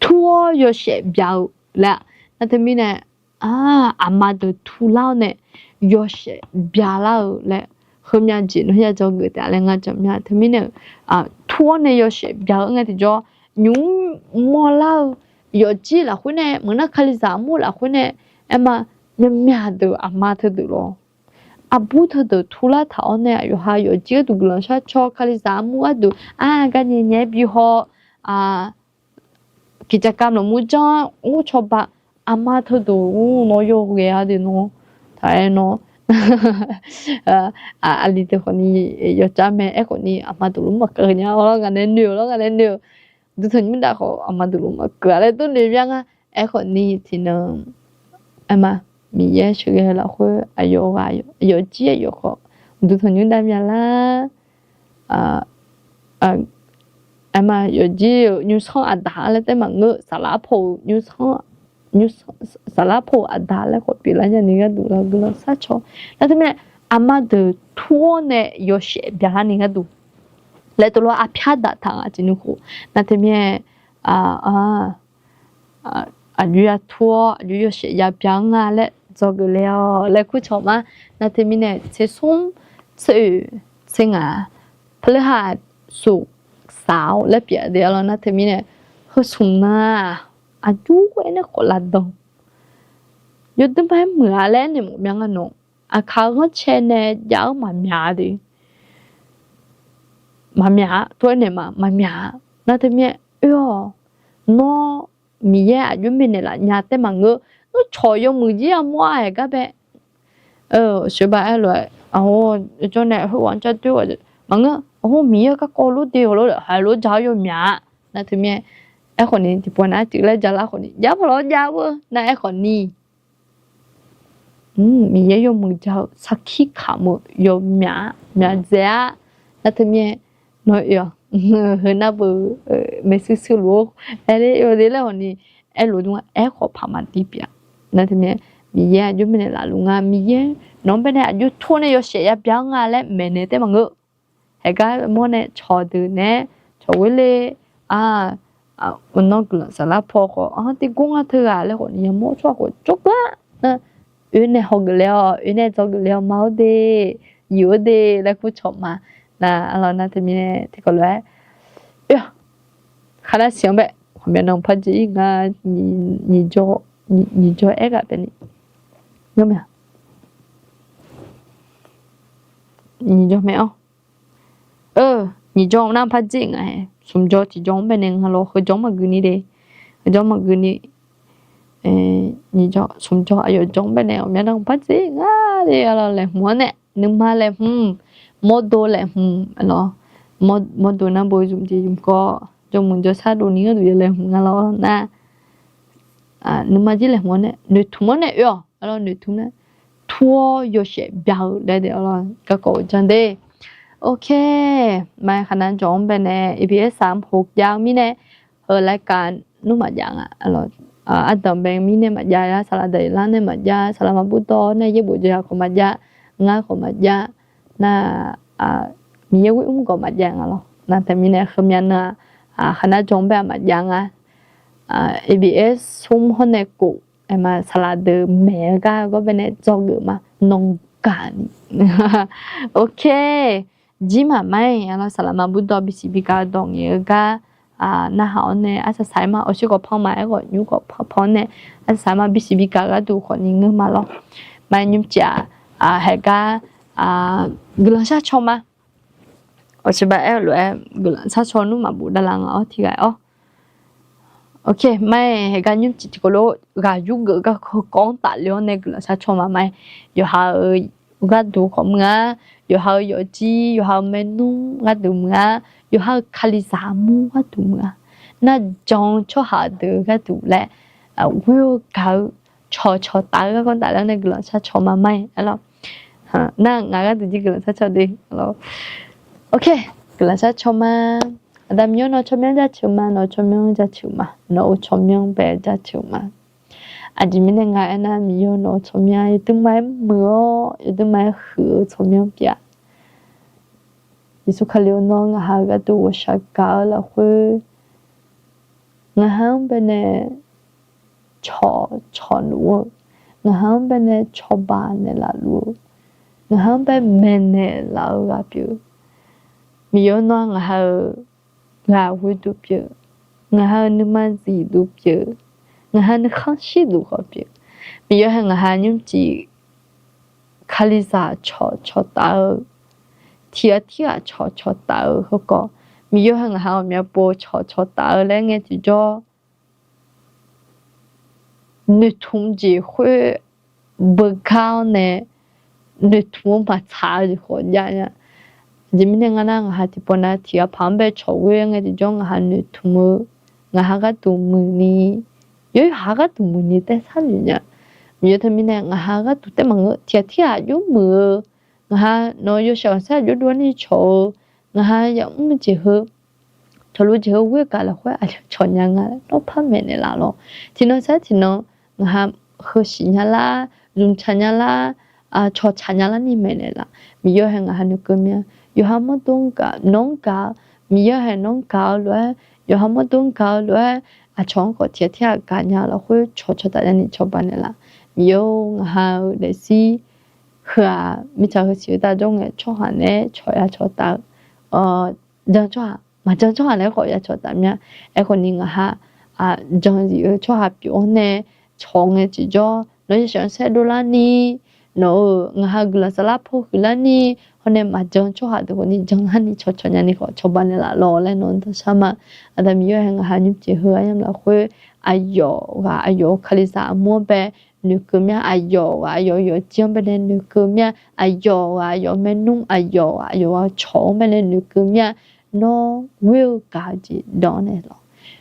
tur-awr yawshaef byaq-eu laer-aq, nar teumirnae aqma deuq turlar-awr nae yawshaef byaqlar-eu laer, heumyav jeq nawr ya dzawgeuf taef laer ngar jan mya. Teumirnae-euq tur-awr nae yawshaef byaq-eu nga tiqjawr, nymq mr mawrlar-eu yawfjir lafkhoer nae maqngeur nar kalizaq armur lafkhoer nae aer ma, myaqmyaq deuq aqma teudeuq lawr, aqbur teudeuq turlar taq-awr nae aqyawf ha yawfjir gharduq guiqlanq shar caw, kalizaq armur gharduq aq garnyae nyae-aer bi haw, กิจกรรม lafmur janr ur cawba, aqma teudeuq ur nawr yawghae-a de nawr, taq-aer nawr aqli deuq khawfni yawcar mae. Aerkhawfni aqma deuq luf maqkeuv nya-awr lawr, ngaq nae noeq-awr lawr, ngaq nae noeq-eu duqtanq nymr dav khawf aqma deuq luf maqkeuv-a laer dov noeq mya nga. Aerkhawfni tiqnan aer ma, Miqyaer sheuqghae lafkhoer aqyawf ghaq yawfjir aqyawf khawf Duq tanqnymr dav myaqlar. Aerma yawqjir-euq nymrsanr aqdaq laer taef maqngeur. Saflar paw-euq nymrsanr, saflar paw-euq aqdaq laer khawf pyeuflar nya ni gharduq lawr guiqlanq sharcaw. Nar teumirnae aqma deuq tur-awr nae yawshaef byaqlar ni gharduq laer teulof arpyar daqtaq nga jeq nuikhof. Nar teumirnae aqjox ya tur-awr aqjox yawshaef ya bya-anr nga laer dzawgeuf le-awq laer kurcawq ma. Nar teumirnae tsersmr tseroeq tserngaq peuleurhaq soq saq-awr laer pyeuf de-awr lawr. Nar teumirnae heu smq nan-aq aqjox-aer nae khawf lavdanq yawdui ma-aer muiq-a laer naeq mawf mya nga nawq. Aqkaq-eu ghanrcae nae jav-eu maqmyaq de. Maqmyaq-a, tov-aer naeq ma, maqmyaq-a. Nar teumirnae oe-awq, nawr Miqyaer aqjox maeqnaeq laf nya taef maqngeur. Nawr cawq yawmuiq jir yamawr-a haeq gar bae. Sheuqba aer lof-aer, aqhawr jawr nae heughaq-anr jar doer-a maqngeur. Aqhawr Miqyaer garkawv lof de-awq lor, haeq lof ja-awr yawmyaq-a. Nar teumirnae aerkhawf ni tiqpawf nar arcuiv laer ja lar khawf ni jav pawlaw-awr jav-eu nar aerkhawf ni Miqyaer yawmuiq ja-eu sarkir kamq-eu yawmyaq-a, myaqdzae-a. Nar teumirnae nawr oe-awq, heu nar beu maershuir shuir luf-awr aer ler-eu de laer khawf ni, aerlof dur-a, aerkhawf paq maqdir pyeuf-a. Nar teumirnae Miqyaer aqjox maeqnaeq laf luf nga. Miqyaer nawq-anr baenae aqjox tur nae yawshaef ya bya-anr nga laer maeqnaeq taef maqngeur. Haeq gar mawr nae cawqdeuq nae cawq ghoer le-a. Nawr guiqlanq saflar paw khawf-anr tiqgor nga teughaq laer khawf ni yamawr tsawrhaq khawf jawrgar nar oe nae hawgeuf le-awq, oe nae dzawgeuf le-awq ma-awr de, yuif-awr de laer kurcawq ma. Nar arlawr nar teumirnae tiqkawv lof-aer oe-awq, khar nar siq-anr bae ghawqmya nan par jeq-ir nga. Nyiq jawr, nyiq jawr aer ghaq bae ni, nyiq jawr mae-awr, nyiq jawr nar par jeq nga-aer smq jawr tiq jawr-anr baenae nga lawr, heu jawr-anr maqgui ni de, heu jawr-anr maqgui ni, nyiq jawr smq jawr aqyawf jawr-anr baenae ghawqmya nan par jeq nga de. Arlawr laeqhmq-anr nae nuima laeqhmq, mawrdo laeqhmq lawr, mawrdo nar bo zmq jeq zmq kawv jawrmuiq jawrshar dovni gharduq ya laeqhmq nga lawr nar, nuima jir laeqhmq-anr nae noeqtmq-anr nae oe-awq. Arlawr noeqtmq nae tur-awr yawshaef bya-eu laer de arlawr garkawv-eu jan de. Ok, ma khaqnav jawq-anr baenae ABS-aq mq hoq jav-eu mirnae, heu laer kav nmr maqjav nga. Ardanq bae mirnae maqjav-a, saqlaq daqlar nae maqjav, saqlaq maqbur dawr nae yaerbof jawr-a khawf maqjav, ngar khawf maqjav, nar Miqyaer ghoer mr gawq maqjav nga lawr. Nar teumirnae heumya nan-aq, khaqnav jawq-anr bae-aq maqjav nga. ABS smr hawr nae kof, aerma saqlaq deuq maeq-eu gar gawr baenae dzawgeuf ma, nawq gaq ni. Ok, jir maqma-aer arlawr saqlaq maqbur dawr bisiq bigaq dawq ngaeq-eu gar narhaq-awr nae arsaq saq-aer ma, awqshir khawf pan ma, aerkhawf nymr khawf pan-awr nae arsaq saq-aer ma, bisiq bigaq gharduq khawf ni ngeur ma lawr. Ma nymrcif-aq, haeq gar guiqlanq sharcaw ma. Awqshir ba aer-eu lof-aer guiqlanq sharcaw nmr maqbof davlaf nga-awr tiqghaq-awr. Ok, ma-aer haeq gar nymrcif tiqkawv lof ghaq yurgeuf gar heukawv-anr tafle-awr nae guiqlanq sharcaw ma ma-aer, yawqha-euq gharduq khawf muiq-a, yawqha-euq yawfjir, yawqha-euq maernmr gharduq muiq-a, yawqha-euq kalizaq armur gharduq muiq-a, nar jan-eu tsawrhaq deuq gharduq laer ghoer-eu gaq-eu cawqcawq taf-eu garkawv tafle-awr nae guiqlanq sharcaw ma ma-aer arlawr. Nar ngaq gharduq jir guiqlanq sharcaw de. Ok, guiqlanq sharcaw ma. Aqda Miqyaer nawr tsawrmyanr jaceuq ma, nawq-eu tsawrmyanr jaceuq ma, nawq-eu tsawrmyanr bae jaceuq ma. Aqjeq mirnae nga aernar, Miqyaer nawq-eu tsawrmyanr yawdui ma-aer muiq-awr yawdui ma-aer huiq-eu tsawrmyanr pyeuf-a. Yeqsur Kali-or, nawr ngaqha-euq gharduq ghawqshaq gaq-eu lafkhoer, ngaqha-anr baenae cawq cawq luf-eu, ngaqha-anr baenae cawba naeqlaf luf-eu, ngaqha-anr bae maeqnaeq laf-eu ghaq pyeuf. Miqyaer nawr ngaqha-euq ghaq ghoe duq pyeuf, ngaqha-euq nuima zif duq pyeuf, ngaqha nuikhanr shir duq khawf pyeuf. Miqyaer hae ngaqha nymrcif kalizaq cawqcawq taf-eu, tiq ghaq tirghaq cawqcawq taf-eu heukawv, Miqyaer hae ngaqha ghawqmya pov cawqcawq taf-eu laer ngae tiqjawr noeqtmq jeq khoer beugar-awr nae noeqtmq-anr maqtsaq-eu jeq khawf jav nya. Aqjeq mirnae nga nar, ngaqha tiqpawf nav tiq ghaq paq-anr bae cawq ghoe ngae tiqjawr ngaqha noeqtmq-eu, ngaqha gharduq muiqni, yawqha gharduq muiqni taef sharnoeq nya. Miqyaer teumirnae ngaqha gharduq taef maqngeur, tiq ghaq tirghaq aqjox muiq-eu ngaqha nawq-eu yawshaef khanqsaer aqjox dov-ar ni cawq-eu, ngaqha yamr jeq heu, cawqluf jeq heu ghoer-eu gaq lafkhoer aqyawf cawq nya nga laer nawr par maeqnaeq laf lawq. Tiqnan saer tiqnan ngaqha heu siq nya lar, zmqtsaq nya lar, cawqtsaq nya lar ni maeqnaeq laf. Miqyaer hae ngaqha noeqkeuv mya. Yawqha mawrdo-anr gaq, nawq-anr gaq-eu, Miqyaer hae nawq-anr gaq-eu lof-aer, yawqha mawrdo-anr gaq-eu lof-air, aqcawq-anr khawf tiq ghaq tirghaq gaq nya-eu lafkhoer cawq cawqtaf nya ni cawba naeqlaf. Miqyaer-or, ngaqha-eu daefzir heu-aq mirtsaq heu siq-eu tav jawr ngae, tsawrhaq naeq-aer cawq ya cawqtaf-eu, jan tsawrhaq, maqjan tsawrhaq naeq-aer khawf ya cawqtaf mya. Aerkhawf ni ngaqha jan zif-eu tsawrhaq pyeuf-awr nae cawq ngae tiqjawr, nawq-eu yawshaef khanqsaer dovlar ni, nawq-euq ngaqha guiqlanq saflar paw huiqlar ni, hawr nae maqjan tsawrhaq deuq khawf ni janlar ni cawqcawq nya ni khawf cawba naeqlaf lawq laer nawq-anr danshar ma. Aqda Miqyaer hae ngaqha nymrcif heu aryamq lafkhoer, aqyawf ghaq aqyawf-euq Kalizaq armur-anr bae noeqkeuv mya. Aqyawf ghaq aqyawf-euq yawqjir-anr bae nae noeqkeuv mya. Aqyawf ghaq aqyawf-euq maernmr, aqyawf ghaq aqyawf-euq cawq-anr bae nae noeqkeuv mya. Nawr ghoer-eu gaq-eu jeq dawq-anr nae lawq.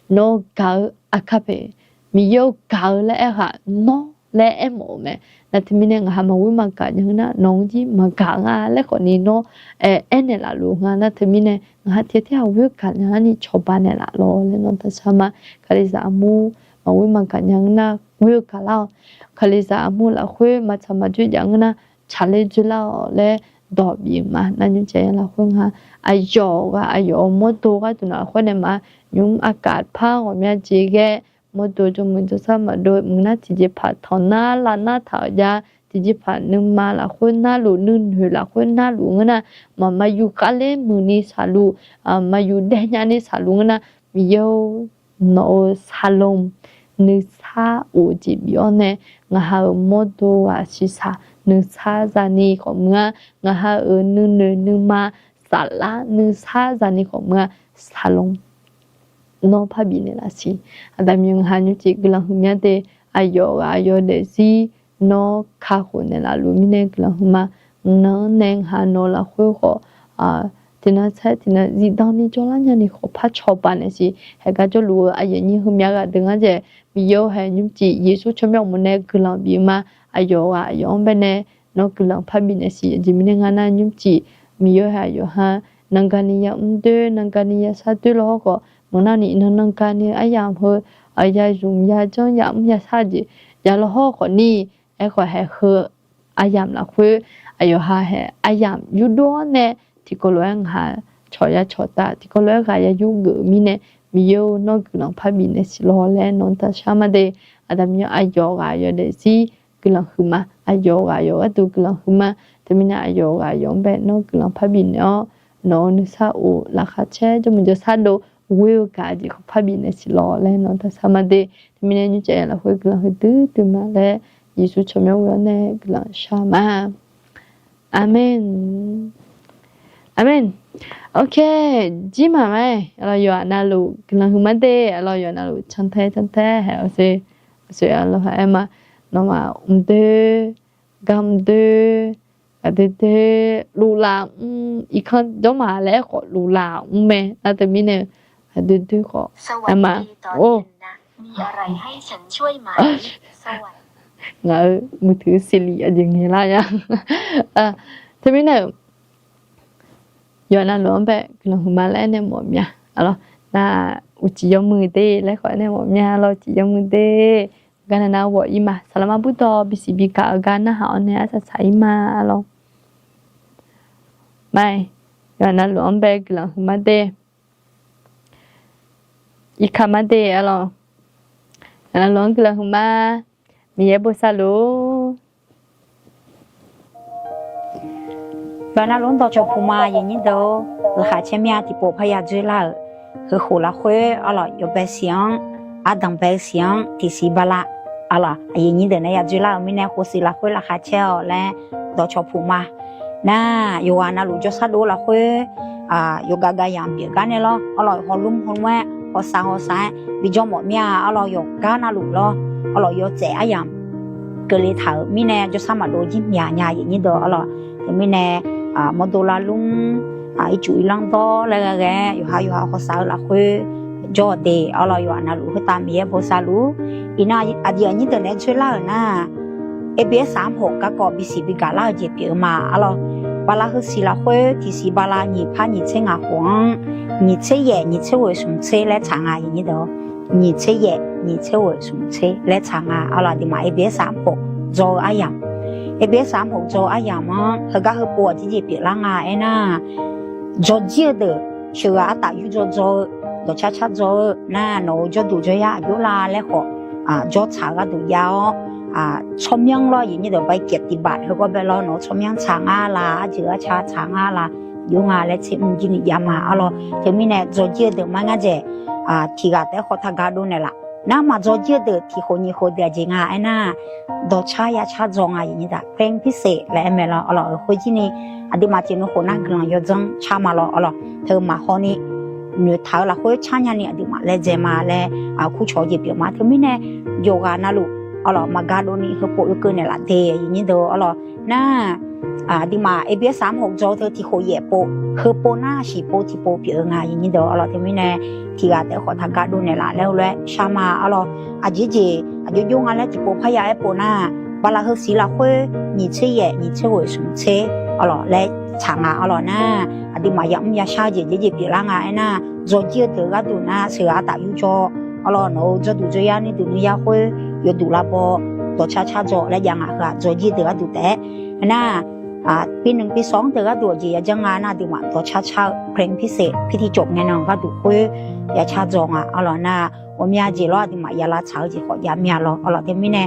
Nawr gaq-eu aqkar paeq, Miqyaer-or gaq-eu laer aerkhaq nawr laer aermawf-euq mae. Nar teumirnae ngaqha maqghoer maqgaq nya ngeur nar, nawq-anr jir maqgaq nga laer khawf ni nawr aernaeq laf luf nga. Nar teumirnae ngaqha tiq ghaq tirghaq ghoer gaq nya-ar ni cawba naeqlaf lawq laer nawq-anr danshar ma. Kalizaq armur maqghoer maqgaq nya ngeur nar ghoer-eu gaq lar-awq. Kalizaq armur lafkhoer maqtsaq maqdzoer jav ngeur nar tsaqler dzoerlar-awq laer dawq bif-eu ma. Nar nymrcif aqyawf lafkhoer nga, aqyawf ghaq aqyawf-euq mawrdo gharduq naq khoer nae ma, nymq-mr aqkaf par ghawqmya jeq ghae, mawrdo jawrmuiq jawrsar maqdov muiq nar tiqjeqpaq tanqnar lavnar taq-euq jav, tiqjeqpaq nuima lafkhoer narluf nuinoeq lafkhoer narluf ngeur nar, maqma yuf khavler muiqni shaqluf, maqyuf daenya ni shaqluf ngeur nar, Miqyaer-or, nawq-euq shalom nuisar of-eu jeq bif-awr nae, ngaqha-euq mawrdo ghaq shiqshaq nuisar zani khawf muiq-a, ngaqha-euq nuinoeq nuima saflar nuisar zani khawf muiq-a, shalom nawr parbif naeqlaf siq. Aqda Miqyaer ngaqha nymrcif guiqlanq huiqmya de, aqyawf ghaq aqyawf daefzir nawr kakhof naeqlaf luf mirnae guiqlanq huiqma. Nan-anr nae ngaqha nawq-eu lafkhoer khawf tiqnan saer tiqnan zifdan ni jawrlar nyani khawf par cawba naeq siq. Haeq gar jawrluf-eu aqyuif aqnyir heumya ghaq deuq ngar dzaeq, Miqyaer-or hae nymrcif Yeqsur tsawrmyanr uqmov nae guiqlanq bif-eu ma. Aqyawf ghaq aqyawf-anr baenae nawr guiqlanq parbif naeq siq. Aqjeq mirnae ngar nar nymrcif Miqyaer-or hae aqyawf ha nanqgani yamr doer nanqgani yashar doer lawr hawr khawf, maqnar ni iqnan nanqgani aryamq heu ya zmq ya janr ya mr ya shar jeq ya lawr hawr khawf ni, aerkhawf haeq heu aryamq lafkhoer aqyawf ha haeq aryamq yurdov-awr nae tiqkawv lof-aer ngaq ha cawq ya cawqtaf, tiqkawv lof-aer ghaq ya yurgeuf-eu mirnae, Miqyaer-or nawr guiqlanq parbif naeq siq lawr laer nawq-anr taqshar ma de. Aqda Miqyaer aqyawf ghaq aqyawf daefzir guiqlanq huiqma, aqyawf ghaq aqyawf gharduq guiqlanq huiqma. Teumirnae aqyawf ghaq aqyawf-anr bae nawr guiqlanq parbif naeq-awr, nawq-euq nuisar of laqkhaq caer jawrmuiq jawrshar dov ghoer-eu gaq jeq khawf parbif naeq siq lawr laer nawq-anr taqshar ma de. Teumirnae nymrcif aqyawf lafkhoer guiqlanq huiqdui dui ma laer Yeqsur tsawrmyanr ghoe-awr nae guiqlanq shar ma. Aqmeq. Aqmeq. Ok, jir maqma-aer aqlawq yawqha navluf guiqlanq huiqma de, aqlawq yawqha navluf cantae cantae haeq-awr se, aqsoeq aqlawq ha-aer ma, nawmaf mqdoer, gar mqdoer, aqdoer doer, luvlav mr, irkanr jawr ma laer aerkhawf luvlav mr mae. Nar teumirnae aqdoer doer khawf aer ma. Or, ngaq-euq muiqteuq siqliq aqjeq ngaeq lar ya. Teumirnae-euq yawqha navluf-anr bae guiqlanq huiqma laer aernaeq mawf mya. Aqlawq nar uqcif yawmuiq de laer khawf aernaeq mawf mya. Aqlawq uqcif yawmuiq de. Garnae nar ghawq-ir ma. Saqlaqma burdawq bisiq bigaq-eu gar narhaq-awr nae arsaq saq-ir ma. Aqlawq ma, yawqha navluf-anr bae guiqlanq huiqma de. Irkaq ma de aqlawq. Yawqha navluf-anr guiqlanq huiqma. Miqyaer bosav luf-or. Yawqha navluf-anr dawqcawq puq ma, aqyuif aqnyir deuq-or. Laqkhaq caer mir-a tiqpov parya dzoerlar-euq heukhof lafkhoer aqlawq yawbae siq-anr, ardanq bae-eu siq-anr tiqsiq bala. Aqlawq aqyuif aqnyir deuq nae ya dzoerlar-euq mirnae khofsiq lafkhoer laqkhaq caer-awq laer dawqcawq puq ma. Nar yawqghaq navluf jawrshar dov lafkhoer yawqgar gar yamq pyeuf gar nae lawr. Aqlawq hawlmr hawlmr-aer hawsav hawsav-aer bijawr mawf mir-a. Aqlawq yawqgar navluf lawr. Aqlawq yawtsaef aryamq keuvle taq-euq mirnae jawrshar maqdov jir myaq nya aqyuif aqnyir deuq. Aqlawq teumirnae mawrdo lavlmr, ircuf irlanr dawr laer ghae ghae yawqha yawqha hawsav-eu lafkhoer jawr-awq de. Aqlawq yawqha navluf khoertav Miqyaer bosav luf-ur. Iqnan aqyuif aqnyir deuq naeq-aer dzoerlar-euq nar, ABS-anr hoq garkawv bisiq bigaq lar-eu jeq pyeuf-eu ma. Aqlawq Bala heusiq lafkhoer tiqsiq bala nyiq par nyiq tser ngaq khof-anr, nyiq tser yaef nyiq tser ghoeq smq tser laer tsaq nga, aqyuif nyir deuq. Nyiq tser yaef nyiq tser ghoeq smq tser laer tsaq nga. Arlawq, aqduimaf ABS armhof dzaw-eu aryamq, ABS armhof dzaw-eu aryamq-anr heugar heupov aqjeq jeq pyeuflar nga aernar, dzawrjir-eu deuq sheuqghaq artaf yurdzaw dzaw-eu, dawqcar car dzaw-eu nar, nawq-euq jawrduq jawryar aqjox la laer khawf, jawr tsaq-eu gharduq jav-awr, tsawrmyanr lawr, aqyuif nyir deuq, ใบเกียรติบัตร heugawr bae lawr, nawq-euq tsawrmyanr tsaq nga la, arjeuq arca tsaq nga la, aqjox nga laer tser mr jir ni jav ma. Arlawq, teumirnae dzawrjir-eu deuq mar ngar dzaeq, tiqghaq taef-aer khawf taqgar dov naeqlaf. Nar maqdzawrjir-eu deuq tiq khof nyiq khof deuq aqjeq nga aernar, dawqcar ya car dzaw nga, aqyuif nyir deuq. เพลงพิเศษ laer aer mae lawr. Arlawq, khoer jir ni aqduimaf tiqnuv khof nar guiqlanq yawdzanr car ma lawr. Arlawq, teu maqhaw ni noeqtaq-eu lafkhoer car nya ni aqduimaf laedzae ma laer kurcawq-eu jeq pyeuf ma. Teumirnae yawqghaq navluf, arlawq, maqgar dov ni heupov oekeuv naeqlaf de, aqyuif nyir deuq. Arlawq, nar aqduimaf ABS armhof dzaw-eu teu tiq khof yaef pov, heupov nar shiq pov tiq pov pyeuf-eu nga, aqyuif nyir deuq. Arlawq, teumirnae tiqghaq taef-aer khawf taqgar dov naeqlaf laer heulof-aer shar ma. Arlawq, aqjeq jeq aqjox jox nga laer tiqpov parya aer pov nar, bala heusiq lafkhoer nyiq tser yaef nyiq tser ghoeq smq tser, arlawq, laer tsaq nga. Arlawq, nar aqduimaf yamr yashar-eu jeq jeq jeq pyeuflar nga aernar, dzawrjir-eu deuq gharduq nar sheuqghaq artaf yurdzaw, arlawq, nawq-euq jawrduq jawryar nuiduq nuiya khoer yawduq lavbaw, dawqcar car dzaw laer jav nga. Heu-aq dzawrjir-eu deuq gharduq taef-aer. Aernar, ปีหนึ่ง ปีสอง deuq gharduq aqjeq ya janr nga nar, aqduimaf dawqcar car-eu เพลงพิเศษ พิธีจบ ngae nan gharduq khoer ya car dzaw nga. Arlawq, nar ghawqmya jeq lawr aqduimaf ya lavtsaq-eu jeq khawf jav mya lawr. Arlawq, teumirnae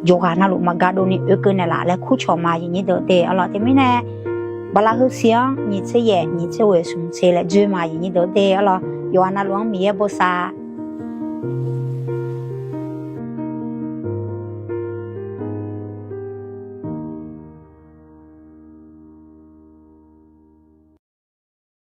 yawqghaq navluf maqgar dov ni oekeuv naeqlaf laer kurcawq ma, aqyuif nyir deuq de. Arlawq, teumirnae bala heusiq-anr nyiq tser yaef nyiq tser ghoeq smq tser laer dzoer ma, aqyuif nyir deuq de. Arlawq, yawqghaq navluf-anr Miqyaer bosav